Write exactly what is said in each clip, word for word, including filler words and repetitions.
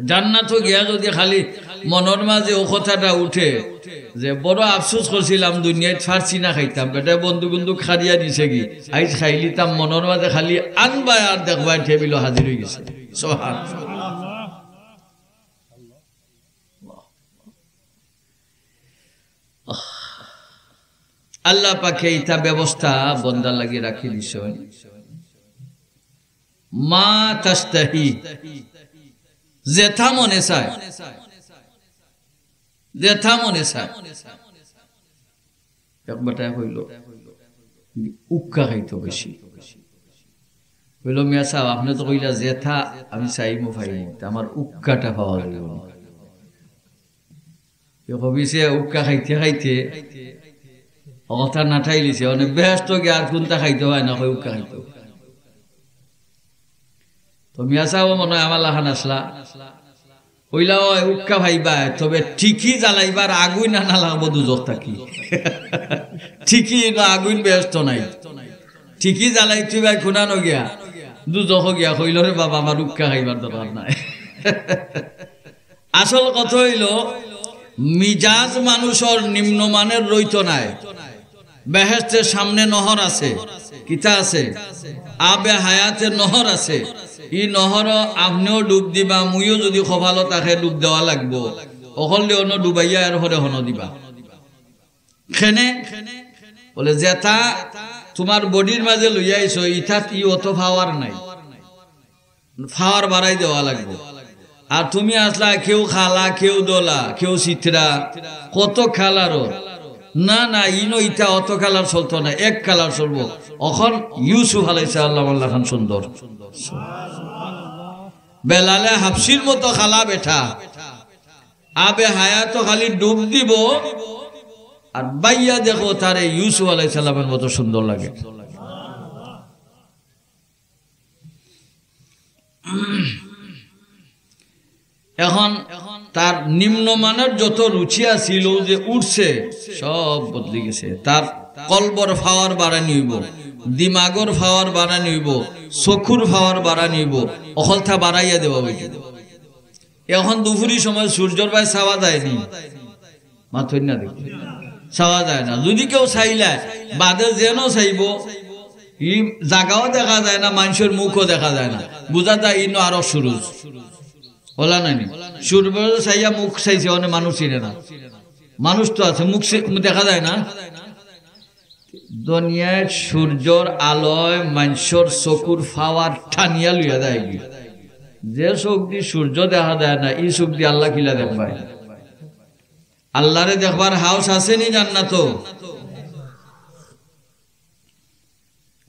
জান্নাতো গিয়া যদি খালি মনর মাঝে অউ কথাটা উঠে যে বড় আফসোস করছিলাম দুনিয়াত পারছি না খাইতাম, বেটায় বন্দুক বন্দুক খারিয়া দিছে গি, আইজ খাইলিতাম, মনর মাঝে খালি আনবায় আর দেখবায় টেবিলো হাজির অইগেছে। সুবহানাল্লাহ। আল্লাহ পাকে ইতা ব্যবস্থা বন্দার লাগি রাখি দিছইন। মা তাশতাহি, যেতা মনে চায়, যেতা মনে চায়। এক বেটায় কইলো, উক্কা খাইতো বেশি। কইলো, "মিয়া সাব, আপনে তো কইলা যেতা আমি চাইমু পাইমু, তে আমার উক্কাটা পাওয়া যাইবো না।" ই খবিছে উক্কা খাইতে খাইতে অতা নাটাইলিছে, মানে বেহেস্তো গিয়া আর কুনতা খাইতো পায় না, কয় উক্কা খাইতো। তো মিয়া সাবও মনো অয় আমার লাখান আছলা। কইলা, "অয় উক্কা পাইবায়, তবে টিকি জ্বালাইবার আগুইন আনা লাগবো দুজখ থাকি।" টিকি ইনো আগুইন বেহেস্তো নাই। টিকি জ্বালাইতে অইবায় কুনানো গিয়া? দুজখো গিয়া। কইলো, "রে বাবা, আমার উক্কা খাইবার দরকার নাই।" আসল কথা অইলো, মিজাজ মানুষর নিম্নমানের রইতো নায়। বেহেস্তের সামনে নহর আছে। কিতা আছে? আবে হায়াতের নহর আছে। ই নহরো আপনেও ডুব দিবা, মুইও যদি কপালো থাকে ডুব দেওয়া লাগবো। অকল দি অনো ডুবাইয়া এর পরে হনো দিবা। কেনে? বলে, "যেতা তুমার বডির মাঝে লইয়া আইছো, ইতাত ই অত পাওয়ার নাই, পাওয়ার বাড়াই দেওয়া লাগবো।" আর তুমি আছলা কেউ কালা, কেউ ধলা, কেউ চিত্রা, কত কালারর। না, না, ইনো ইতা অত কালার চলতো না, এক কালার চলবো। অখন ইউসুফ আলাইহিস সালাম আল্লাহ খান সুন্দর। বেলালে হাফসির মতো কালা বেটা। আবে হায়াতো খালি ডুব দিবো, আর বাইয়া দেখো তারে ইউসুফ আলাইহিস সালামের মতো সুন্দর লাগে। এখন তার নিম্নমানের যত রুচি আছিল, অউ যে উঠছে, সব বদলি গেছে। তার কলবর পাওয়ার বাড়ানি অইবো, দিমাগর পাওয়ার বাড়ানি অইবো, চকুর পাওয়ার বাড়ানি অইবো, অকলতা বাড়াইয়া দেওয়া অইবো। এখন দুপুরি সময় সূর্যর বায় চাওয়া যায়নি, মাতইন না দেখি, চাওয়া যায় না। যদি কেউ চাইলায়, বাদে যেনো চাইবো, ই জাগাও দেখা যায় না, মানষর মুখও দেখা যায় না, বুঝা যায় ইনো আরো সুরুজ। অলা নায়নি? সূর্য চাইয়া মুখ চাইছে, অনে মানুষ চিনে না। মানুষ তো আছে, মুখ চি-, দেখা যায় না। দুনিয়াত সূর্যর আলোয় মানষর চকুর পাওয়ার টানিয়া লইয়া যায়গি। যে চোখ দি সূর্য দেখা যায় না, ই চোখ দি আল্লাহ কিলা দেখবায়? আল্লাহরে দেখবার হাউস আছে নি জান্নাতো?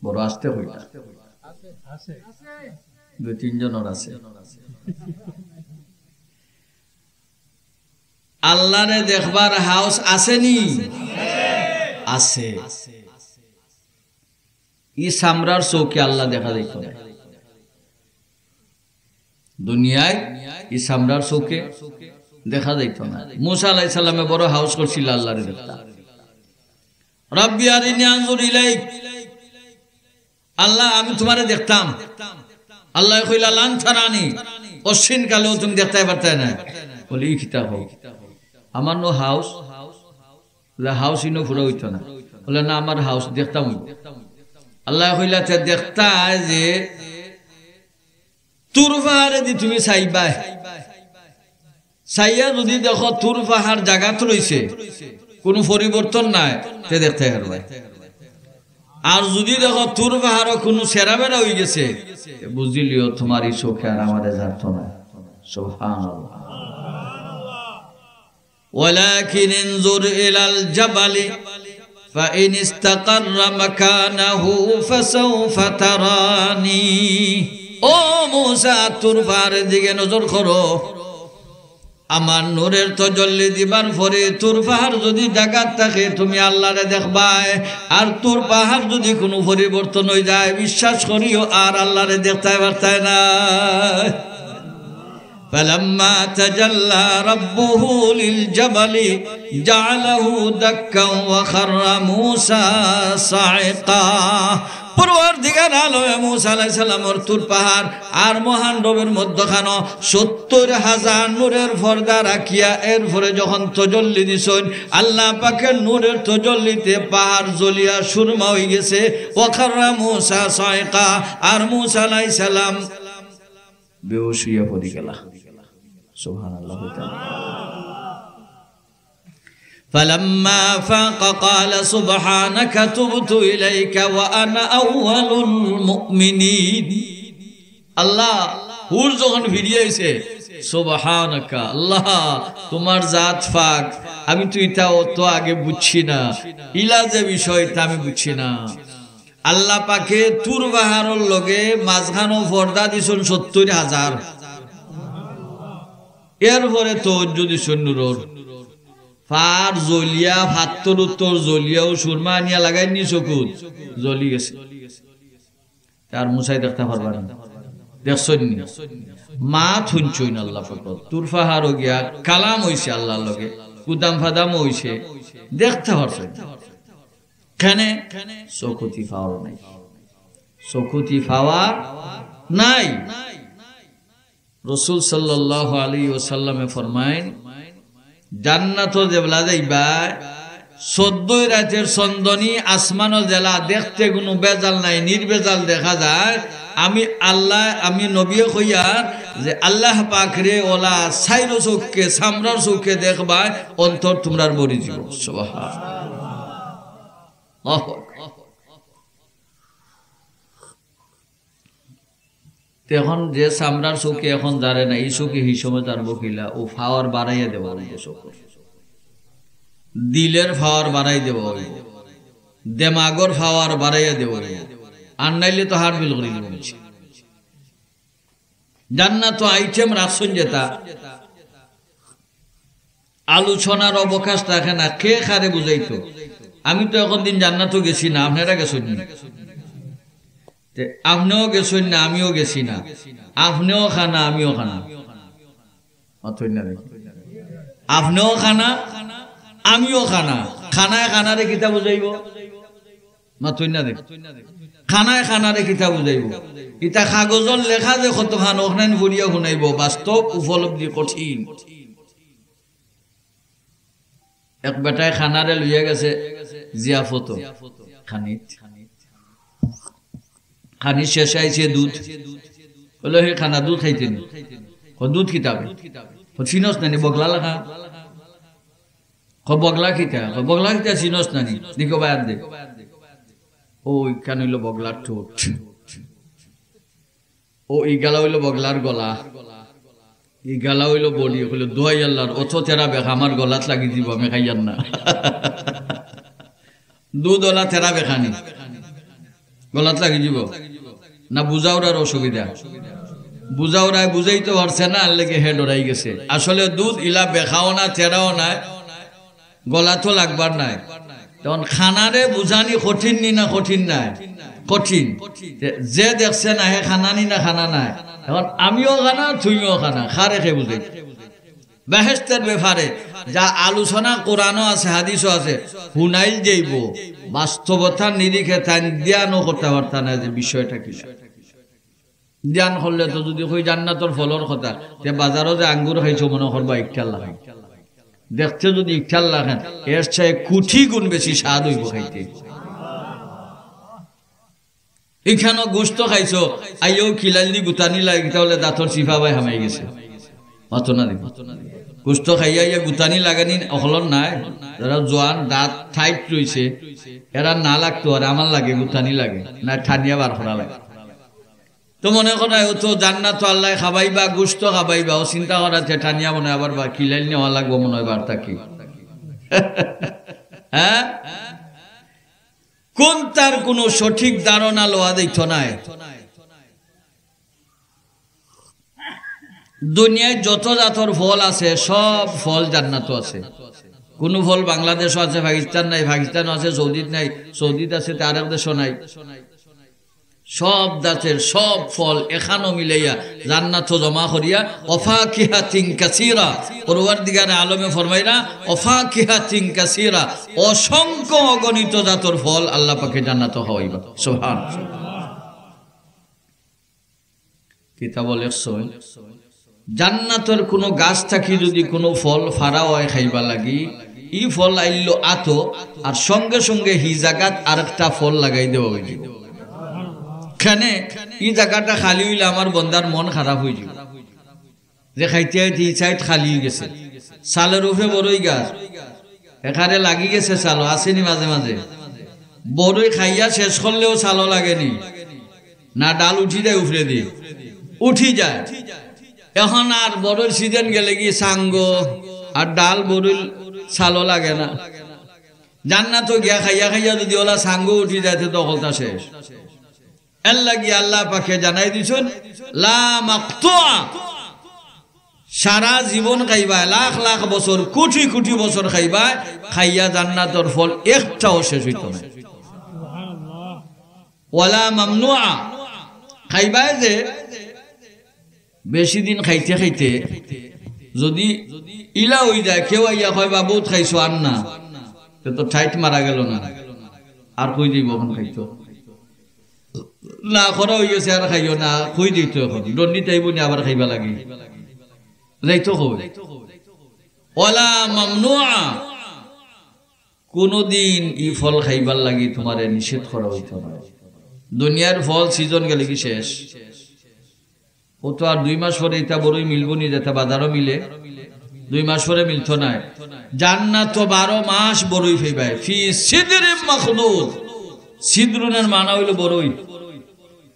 বড় আস্তে কইতা। দুই তিনজনর আছে। আল্লাহরে দেখবার হাউস আছে নি? আছে। ই চামড়ার চউখে আল্লাহ দেখা যাইতো না। দুনিয়ায় ই চামড়ার চউখে দেখা যাইতো না। মুসা আলাইহিস সালামে বড় হাউস করছিল আল্লাহরে দেখতা। "রাব্বি আরিনি আনজুর ইলাইক।" আল্লাহ, আমি তুমারে দেখতাম। আল্লায় কইলা, "লান তারানি, অচিন কালেও তুমি দেখতায় পারতায় না।" বলে, "ই কিতা কও? আমার নু হাউস, বলে, হাউস ইনো পুরা অইতো না।" বলে, "না, আমার হাউস দেখতাম অইবো।" আল্লায় কইলা, "তে দেখতায় যে তুর পাহাড়েদি তুমি চাইবায়, চাইয়া যুদি দেখো তুর পাহাড় জাগাত রইছে, কুনু পরিবর্তন নাই, তে দেখতায় পারবায়। আর যুদি দেখো তুর পাহাড়ো কুনু ছেড়া-বেড়া অইগেছে, তে বুঝিলিও তুমার ই চউখে আর আমারে জানতো না।" সুবহানাল্লাহ। ওয়ালাকিন ইনজুর ইলাল জাবালি ফাইন ইস্তাকাররা মাকানাহু ফাসাউফা তারানি। ও মুসা, তুর পাহাড়ের দিকে নজর করো। আমার নূরের তজল্লি দিবার পরে তুর পাহাড় যুদি জাগাত থাকে, তুমি আল্লাহরে দেখবায়। আর তুর পাহাড় যুদি কুনু পরিবর্তন অইযায়, বিশ্বাস করিও, আর আল্লাহরে দেখতায় পারতায় না। فلما تجلى ربه للجبل جعله دكا وخر موسى صعقا। পরওয়ারদিগার আলমে মুসা আলাইহিস সালামর তুর পাহাড় আর মহান রবের মধ্যখানো সত্তর হাজার নূরের পর্দা রাখিয়া এরপরে যখন তজল্লি দিছইন, আল্লাহ পাকের নূরের তজল্লিতে পাহাড় জ্বলিয়া সুরমা অইগেছে। ওয়াখাররা মুসা সাইকা, আর মুসা আলাইহিস সালাম বেহুশ অইয়া পড়ি গেলা। সুবহানাল্লাহ। فلما أفاق قال سبحانك تبت إليك وأنا أول المؤمنين। আল্লাহ, হুশ যখন ফিরিয়া আইছে, সুবহানাকা, আল্লাহ, তুমার জাত পাক, আমি তো ইতা অত আগে বুঝছি না, ইলা যে বিষয় তা আমি বুঝছি না। আল্লাহ পাকে তুর পাহাড়র লগে মাঝখানো পর্দা দিছইন সত্তর হাজার। এরপরে তো যদি সৈন্যর পাহাড় জ্বলিয়া, ফাত্তর উত্তর জ্বলিয়াও সুরমা আনিয়া লাগাইনি চকুত, জ্বলি গেছে। তার মুসায় দেখতা পারবা না, দেখছইন নি? মাত হুনছইন আল্লাহ পাকর। তুর পাহাড়ো গিয়া কালাম অইছে আল্লাহর লগে, কুদাম ফাদামও অইছে, দেখতা পারছইন। কেনে? চকুতি পাওয়ার নাই, চকুতি পাওয়ার নাই। রসুল সাল্লাল্লাহু আলাইহি ওয়াসাল্লামে ফরমাইন, জান্নাতো যেবলা যাইবা, চোদ্দই রাইতের চন্দনী আসমানো যেলা দেখতে কুনু বেজাল নাই, নির্বেজাল দেখা যায়। আমি আল্লাহ, আমি নবিয়ে কইয়ার যে আল্লাহ পাকরে ওলা চাইরো চউখে, চামড়ার চউখে দেখবায়, অন্তর তুমরার ভরি যিবো। সুবহানাল্লাহ। আল্লাহু আকবার। তে এখন যে চামড়ার চউখে এখন যারে না, ই চউখে হি সময় যারবো কিলা, অউ পাওয়ার বাড়াইয়া দেওয়া অইবো চউখর। দিলর পাওয়ার বাড়াই দেওয়া অইবো, দেমাগর পাওয়ার বাড়াইয়া দেওয়া অইবো। আর নাইলে তো heart fail করি দিবো। জান্নাতো item রাখছইন যেতা, আলোচনার অবকাশ থাকে না, কে কারে বুঝাইতো? আমি তো একদিন জান্নাতো গেছি না, আপনারা গেছইন নি? তে আপনেও গেছইন না, আমিও গেছি না। আপনেও খানা, আমিও খানা। মাতইন না দেখি। আপনেও খানা, আমিও খানা। খানায় খানারে কিতা বুঝাইবো? মাতইন না দেখি। খানায় খানারে কিতা বুঝাইবো? ইতা কাগজর লেখা যে কতখান, অখান পড়িয়া হুনাইবো, বাস্তব উপলব্ধি কঠিন। এক বেটায় খানারে লইয়া গেছে জিয়াফতো। খানিত। খানির শেষে আইছে দুধ। কইলো, "হে খানা, দুধ খাইতে নি?" কয়, "দুধ কিতা বে?" কয়, "চিনস না নি, বগলা লাখান?" কয়, "বগলা কিতা?" কয়, "বগলা কিতা চিনস না নি?" দেখো বায়াত দে। অউ ইখান অইলো বগলার ঠোঁট। অউ ইগালা অইলো বগলার গলা। ইগালা অইলো body, কইলো, "দোহাই আল্লাহর, অত তেরা বেখা আমার গলাত লাগি যিবো, আমি খাইয়ার না।" দুধ অলা তেরা বেখানি গলাত লাগি যিবো না, বুঝাওরার অসুবিধা। বুঝাওরায় বুঝাইতো পারছে না, এর লাগি হে ডরাই গেছে। আসলে দুধ ইলা বেখাও না, তেরাও নায়, গলাত লাগবার নায়। তখন খানারে বুঝানি কঠিন নি না কঠিন নায়? কঠিন। তে যে দেখছে না, হে খানা নি না খানা নায়? এখন আমিও খানা, তুমিও খানা, কারে কে বুঝাই? বেহেশতের ব্যাপারে যা আলোচনা কোরআনো আছে, হাদিসও আছে, হুনাইল যাইবো, বাস্তবতার নিরিখে তাইন ধ্যানও করতা পারতা না যে বিষয়টা কিলা। ধ্যান করলে তো যদি কই জান্নাতর ফলর কথা, তে বাজারো যে আঙ্গুর খাইছো মনো করবা ইকটার লাখান। দেখতে যদি ইকটার লাখান, এর চাইতে কোটি গুণ বেশি স্বাদ অইবো খাইতে। ইখানো গোস্ত খাইছো, আইয়াও খিলাইল দি গুতানি লাগে, ইতা অইলে দাঁতর চিপা বায় হামাই গেছে। মাতো না দেখি। গোস্ত খাইয়া আইয়া গুতানি লাগানি অকলর নায়, যারা জোয়ান দাঁত tight রইছে, এরা না লাগতো আর আমার লাগে, গুতানি লাগে, না টানিয়া বার করা লাগে। তো মনে করা, ও তো জান্নাতো আল্লায় খাবাইবা, গোস্ত খাবাইবা, ও চিন্তা করা যে টানিয়া মনে হয় আবার বা খিলাইল নেওয়া লাগবো মনে হয় বার থাকি। হ্যাঁ? কুনটার কুনু সঠিক ধারণা লওয়া যাইতো নায়। দুনিয়াত যত জাতর ফল আছে, সব ফল জান্নাতো আছে। কুনু ফল বাংলাদেশো আছে, পাকিস্তান নাই, পাকিস্তানো আছে, সৌদিত নাই, সৌদিত আছে, তে আরেক দেশো নাই। সব জাতের সব ফল এখানো মিলাইয়া জান্নাতো জমা করিয়া, ওয়া ফাকিহাতিন কাসীরা, পরওয়ারদিগারে আলমে ফরমাইরা, ওয়া ফাকিহাতিন কাসীরা, অসংখ্য অগণিত জাতর ফল আল্লাহ পাকে জান্নাতো খাওয়াইবা। সুবহান। কিতাবো লেখছইন, জান্নাতর কুনু গাছ থাকি যুদি কুনু ফল ফাড়া অয় খাইবার লাগি, ই ফল আইলো আতো, আর সঙ্গে সঙ্গে হি জাগাত আরেকটা ফল লাগাই দেওয়া অইযিবো। কেনে, ই জাগাটা খালি অইলে আমার বন্দার মন খারাপ অইযিবো। যে খাইতে খাইতে ই সাইড খালি অইগেছে, ছালর উপরে বড়ই গাছ, এখানে লাগি গেছে ছালো, আছেনি মাঝে মাঝে? বড়ই খাইয়া শেষ করলেও ছালো লাগেনি, না ডাল উঠি যায় উপরেদি? উঠি যায়। এখন আর বড়ইর সিজন গেলেগি সাঙ্গো, আর ডাল বড়ইর ছালো লাগে না। জান্নাতো গিয়া খাইয়া খাইয়া যুদি অলা সাঙ্গো উঠি যায়, তে তো হকলতা শেষ। এরলাগি আল্লাহ পাকে জানাই দিছইন, লা মাকতুয়া, সারা জীবন খাইবায়, লাখ লাখ বছর, কুটি কুটি বছর খাইবায়, খাইয়া জান্নাতর ফল একটাও শেষ অইতো নায়। ওয়ালা মামনুয়া, খাইবায় যে বেশি দিন খাইতে খাইতে যুদি ইলা অইযায়, কেউ আইয়া কয়, "বা, বউত খাইছো, আর না," তে তো ঠাইট মারা গেলো না, আর কই যাইবো অখন খাইতো? না করা অইগেছে, আর খাইও না, কই দিতো অখন? দণ্ডিত আইবো নি আবার খাইবার লাগি? যাইতো কই? ওয়ালা মামনুয়া, কুনুদিন ই ফল খাইবার লাগি তুমারে নিষেধ করা অইতো নায়। দুনিয়ার ফল সিজন গেলেগি শেষ। অউ তো আর দুই মাস পরে ইতা বড়ই মিলবো নি, যেটা বাজারো মিলে, দুই মাস পরে মিলতো নায়। জান্নাতো বারো মাস বড়ই পাইবায়। ফি সিদরিম মাখদুদ। সিদরুনের মানা অইলো বড়ই।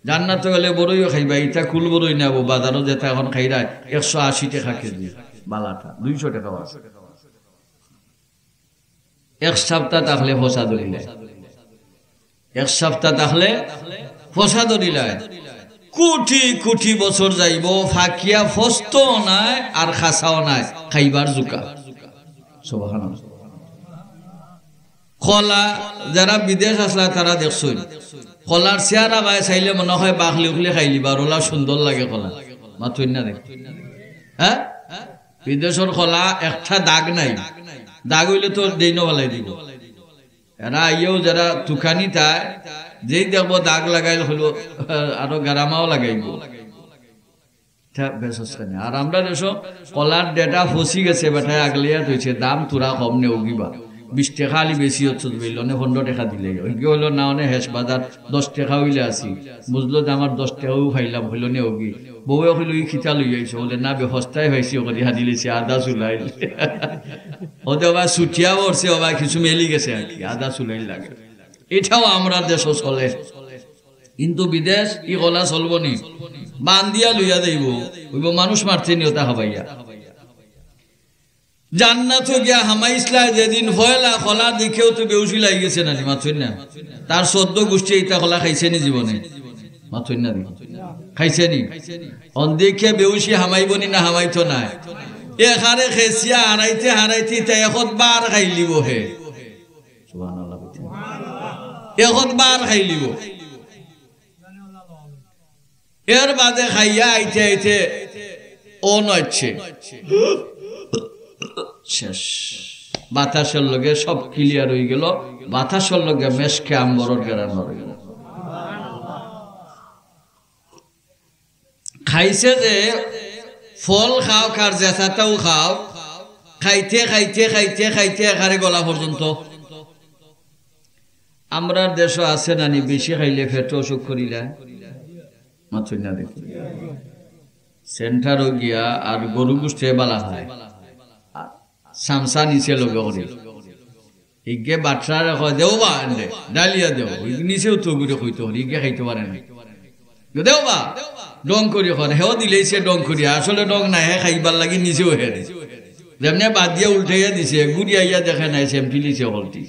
জান্নাতো গেলে বড়ইও খাইবায়। ইতা কুল বড়ই নায়, অউ বাজারো যেটা অখন খাইরায়, একশো আশি টেকা কেজি, বালাটা, দুইশো টেকাও আছে। এক সাপ্তা থাকলে ফসা ধরিলায়, এক সাপ্তা থাকলে ফসা ধরিলায়। কুটি কুটি বছর যাইবো, ফাকিয়া ফসতো নায় আর খাসাও নায়, খাইবার জুকা। সুবহানাল্লাহ। কলা, যারা বিদেশ আছলা তারা দেখছইন, কলার চেহারা বায় চাইলে মনে কয় বাখলি উখলি খাইলিবা, আর অলা সুন্দর লাগে কলা। মাতইন না দেখি, হ্যাঁ? বিদেশর কলা একটা দাগ নাই, দাগ অইলে তো ড্রেইনো ফালাই দিবো। এরা আইয়াও যারা তুকানি তায়, যেই দেখবো দাগ লাগাইল অইলো, আরো গারামাও লাগাইবো। ইতা বেশ আছে না। আর আমরার দেশো কলার ডেটা ফসি গেছে, বেটায় আগলিয়া থইছে, দাম থুড়া কম নেওগি বা। বিশ টেকা আলি বেশি অইতো, বেইলনে পনরো টেকা দিলে। অইগি অইলো না, অনে হেশ বাজার দশ টেকা অইলে আছি। বুঝলো যে আমার দশ টেকাও পাইলাম, অইলো নেওগি। বউয়ে কইলো, "ই কিতা লইয়া আইছো?" বলে, "না বে, হস্তায় পাইছি, ওখানে হানি লিছি, আধা চুলাইল।" ওদে ওবা ছুটিয়া পড়ছে, ওবা কিছু মেলি গেছে আর কি, আধা চুলাইল লাগে। ইটাও আমরার দেশো চলে, কিন্তু বিদেশ ই কলা চলবো নি? বান্দিয়া লইয়া যাইবো, অইবো মানুষ মারছে নি ওটা খাবাইয়া। জান্নাতো গিয়া হামাইছলা যেদিন পয়লা কলা দেখিয়াও তো বেউসি লাগি গেছে না নি, মাতইন না? তার চৌদ্দ গুষ্টি ইতা কলা খাইছে নি জীবনে? মাতইন না নি? খাইছে নি? অন দেখিয়া বেউসি হামাইবো নি না হামাইতো নায়? এখানে খেসিয়া হারাইতে হারাইতে ইতা একত বার খাইলিবো হে। সুবহানাল্লাহ। একত বার খাইলিবো। এর বাদে খাইয়া আইতে আইতে অনো আইছে। শেষ। বাতাসর লগে সব clear অইগেলো, বাতাসর লগে মেশকে আম্বরর গেরান অইগেলো। খাইছে যে ফল খাও, কার যেতাতাও খাও, খাইতে খাইতে খাইতে খাইতে এখানে গলা পর্যন্ত। আমরার দেশো আছে না নি, বেশি খাইলে পেটো অসুখ করিলায়? মাতইন না দেখি। সেন্টারো গিয়া আর গরু গুস্তে বালা খায়, আর চামচা নিছে লগে করি। ইগে বাট্রারে কয়, "দেও বা এনরে, ডালিয়া দেও।" ইগে নিছেও তো গুড়ি কইতো করি, ইগে খাইতো পারে না। "দেও বা," ডং করি কর, হেও দিলেইছে ডং করি, আসলে ডং নায়, হে খাইবার লাগি নিছেও হেরে। যেমনে বাদ দিয়া উল্টাইয়া দিছে, গুড়ি আইয়া দেখে নায়, সেমটি লিছে হলটি।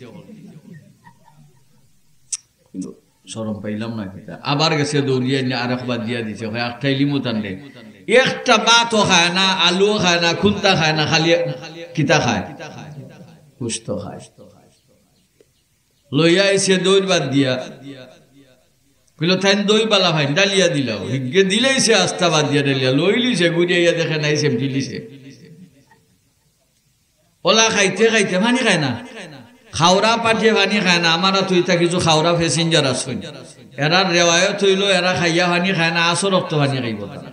শরম পাইলাম না কিতা। আবার গেছে দৌড়িয়া আনিয়া আরেকবার দিয়া দিছে, কয়, "আখটাইলিমু তানরে।" একটা ভাতও খায় না, আলুও খায় না, কুন্তা খায় না, খালি কিতা খায়? গোস্ত খায়। লইয়া আইছে দৌড় বাদ দিয়া। বুলে, "তাইন দই বালা পাইন, ডালিয়া দিলাও।" হিগে দিলাইছে আস্তা বাদ দিয়া ডালিয়া, লইলিছে, ঘুরিয়া আইয়া দেখে নাই, সেমটিলিছে। অলা খাইতে খাইতে পানি খায় না, খাওরা পাটিয়ে পানি খায় না। আমার তো ইতা কিছু খাওরা passenger আছইন, এরার রেওয়ায়ত অইলো, এরা খাইয়া পানি খায় না, আসর অক্ত পানি খাইবো তারা।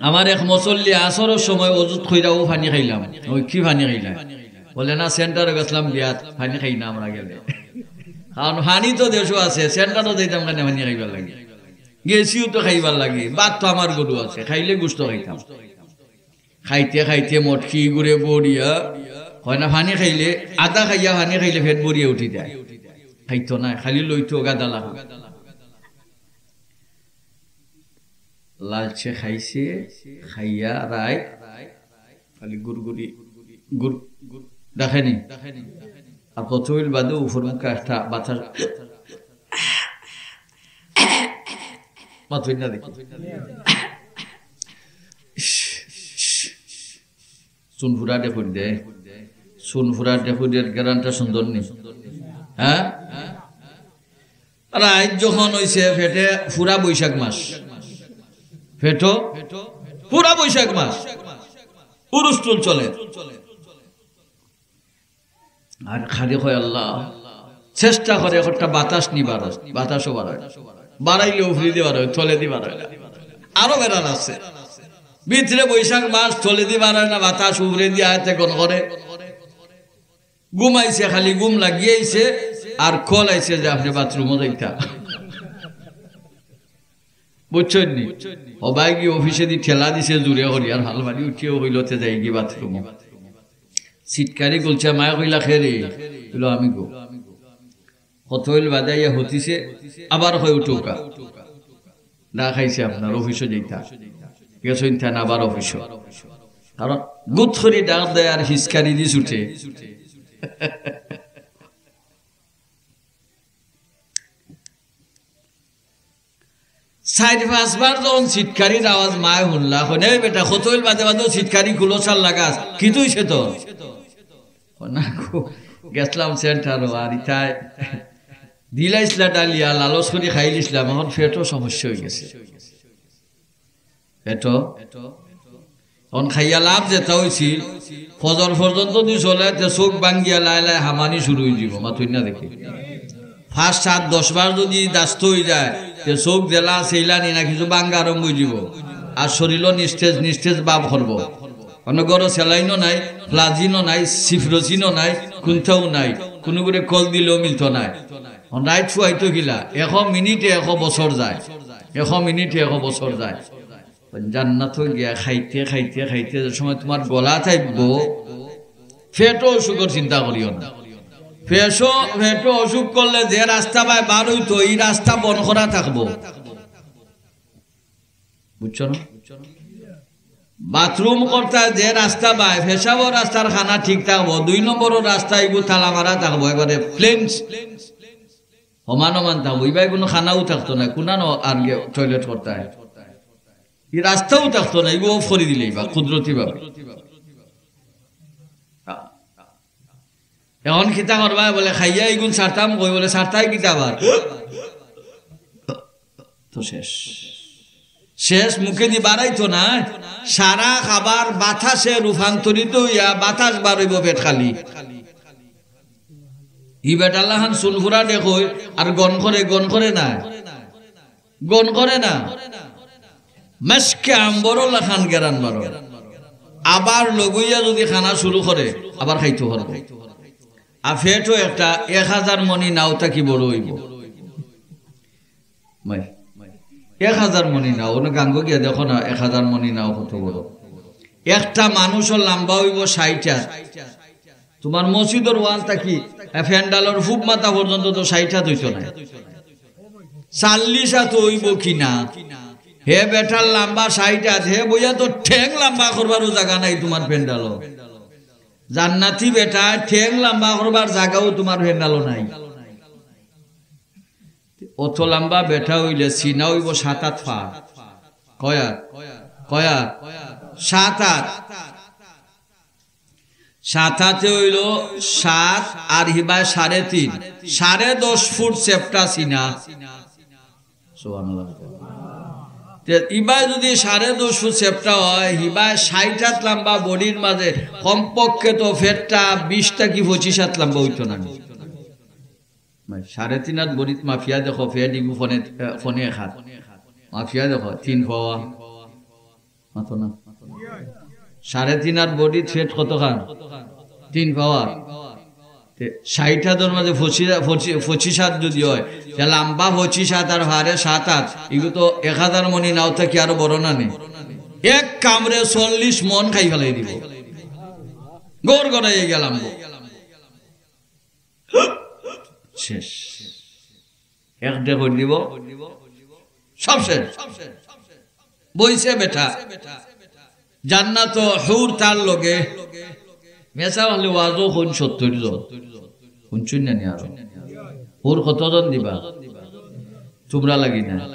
আমার এক মুসল্লি আসরর সময় অজুত কইরা অউ পানি খাইলাম। অউ কি পানি খাইলাম? বুলে, "না, centre-ও গেছলাম বিয়াত, পানি খাই না আমরা গেলে।" কারণ পানি তো দেশো আছে, centre-ও যাইতাম কেনে পানি খাইবার লাগি? গেছিও তো খাইবার লাগি, ভাত তো আমার ঘরো আছে, খাইলে গুস্ত খাইতাম। খাইতে খাইতে মটকি ঘুরে বড়িয়া, কয় না, পানি খাইলে, আধা খাইয়া পানি খাইলে পেট ভরিয়া উঠি যায়। খাইতো না, খালি লইতো গাদা লাগা। লালচে খাইছে, খাইয়া রাইত খালি গুড়গুড়ি, গুড়, দেখেনি? আর কত অইল বাদে উপর মুখে একটা বাতাস, মাতইন না দেখি। চুন ফুরা দেখুন দে, চুন ফুরা দেখুন দের গেরানটা সুন্দর নি? হ্যাঁ? রাইত যখন অইছে, পেটে পুরা বৈশাখ মাস, পেটো পুরা বৈশাখ মাস হুলস্থুল চলে। আর খালি কয়, "আল্লাহ।" চেষ্টা করে একটা বাতাস নি বারয়, বাতাসও বারয় না। বাড়াইলে উপরেদি বারয়, তলেদি বারয় না। আরো বেড়াল আছে। ভিতরে বৈশাখ মাস, তলেদি বারয় না বাতাস, উপরেদি আয় তে গন করে। ঘুমাইছে, খালি ঘুম লাগিয়াইছে, আর call আইছে যে আপনে bathroom-ও যাইতা। বুঝছইন নি? হবায় গি অফিসেদি ঠেলা দিছে জুরে করি, আর হালমারি উঠিয়াউ কইলো, "তে যাইগি bathroom-ও।" সিটকারি খুলছে, মায়ে কইলা, "কে রে?" কইলো, "আমি গো।" কত অইল বাদে আইয়া হুতিছে, আবার কয়, "উঠউক্কা।" না খাইছে আপনার, অফিসো যাইতা। গেছইন তান আবার অফিসো। কারণ গুদ করি ডাক দেয় আর হিসকারি দি ছুটে। চাইর পাঁচবার যখন সিটকারির আওয়াজ মায় হুনলা, কয়, "এই বেটা, কত অইল বাদে বাদেও সিটকারি খুলো চার লাগাস, কিতা অইছে তোর?" কয়, "না গো, গেছলাম centre-ও, আর ইতায় দিলাইছলা ডালিয়া, লালচ করি খাইলিছলাম, এখন পেটো সমস্যা অইগেছে।" পেটো অখন খাইয়া লাভ যেতা অইছিল, ফজর পর্যন্ত যুদি চলে, তে চউখ ভাঙ্গিয়া লায় লায় হামানি শুরু অইযিবো, মাতইন না দেখি। পাঁচ, সাত, দশ বার যুদি দাস্ত অইযায়, তে চউখ যেলা আছে ইলা নি না কিছু ভাঙ্গা আরম্ভ অইযিবো। আর শরীলো নিস্তেজ নিস্তেজ ভাব করবো। অনো ঘরো saline-ও নাই, flagyl-ও নাই, ceftriaxone-ও নাই, কুন্তাও নাই, কুনুগুরে call দিলেও মিলতো নায়। অখন রাইত ফুয়াইতো কিলা, একো মিনিটে একো বছর যায়, একো মিনিটে একো বছর যায়। জান্নাতো গিয়া খাইতে খাইতে খাইতে যে সময় তুমার গলাত আইবো, পেটো অসুখর চিন্তা করিও না। পেটো, পেটো অসুখ করলে যে রাস্তা বায় বার অইতো, ই রাস্তা বন্ধ করা থাকবো। বুঝছো না? Bathroom করতা যে রাস্তা বায়, পেশাবর রাস্তার খানা ঠিক থাকবো, দুই নম্বরর রাস্তা ইগু তালা মারা থাকবো, একবারে plain। সমান সমান থাকবো, ইবায় কুনু খানাও থাকতো নায়, কুনানো আর গিয়া toilet করতায়। ই রাস্তাও থাকতো নায়, ইগু off করি দিলে ইবা কুদরতি ভাবে। এখন কিতা করবা? বলে, "খাইয়া ইগুন ছাড়তাম কই?" বলে, "ছাড়তায় কিতা আবার?" তো শেষ। শেষ মুখেদি বারাইতো নায়, সারা খাবার বাতাসে রূপান্তরিত অইয়া বাতাস বার অইবো পেট খালি। ই বেটার লাখান চুনফুরা দেখইন, আর গন করে, গন করে না, গন করে না। মেশকে আম্বরর লাখান গেরান বারয়। আবার লগইয়া যুদি খানা শুরু করে, আবার খাইতো পারবো। আর পেটও একটা এক হাজার মণি নাও থাকি বড় অইবো। ভাই, এক হাজার মণি নাও, অনো গাঙ্গো গিয়া দেখো না, এক হাজার মণি নাও কত বড়। একটা মানুষও লাম্বা অইবো ষাইট আত। তুমার মসজিদর ওয়াল থাকি, এ, প্যান্ডালর ফুব মাথা পর্যন্ত তো ষাইট আত অইতো নায়, চাল্লিশ আত অইবো কি না? হে বেটার লাম্বা ষাইট আত, হে বইয়া তো ঠেং লাম্বা করবারও জাগা নাই তুমার প্যান্ডালো। জান্নাতি বেটা, ঠেং লাম্বা করবার জাগাও তুমার প্যান্ডালো নাই। অত লাম্বা বেটা অইলে সিনা অইবো সাত আত পার। কয় আত? কয় আত? সাত আত। সাত আতে অইলো সাত, আর হিবায় সাড়ে তিন। সাড়ে দশ ফুট চেপটা সিনা। সুবহানাল্লাহ। তে ইবায় যুদি সাড়ে দশ ফুট চেপটা অয়, হিবায় ষাইট আত লাম্বা বডির মাজে কমপক্ষে তো ফেটটা বিশ থাকি পঁচিশ আত লাম্বা অইতো না নি? মানে, সাড়ে তিন আত বডিত মাফিয়া দেখো, ফেট ইগু ফনে, আহ, ফনে এক আত। মাফিয়া দেখো, তিন পাওয়া। মাতো না। সাড়ে তিন আত বডিত ফেট কতখান? তিন পাওয়া। তে ষাইট আতর মাজে পঁচিশ, পঁচিশ, পঁচিশ আত যুদি অয়, তে লাম্বা পঁচিশ আত আর ফারে সাত আত, ইগু তো এক হাজার মণি নাও থাকি আরো বড় না নি? এক কামড়ে চল্লিশ মণ খাই ফালাই দিবো। গড় গড়াইয়া গেলাম গো। শেষ। এক দে করি দিবো, সব শেষ। বইছে বেটা। জান্নাতো হুর তার লগে। মেসাব অকলে ওয়াজও কইন সত্তইর জন। হুনছইন না নি আরো? হুর কতজন দিবা? তুমরা লাগি না।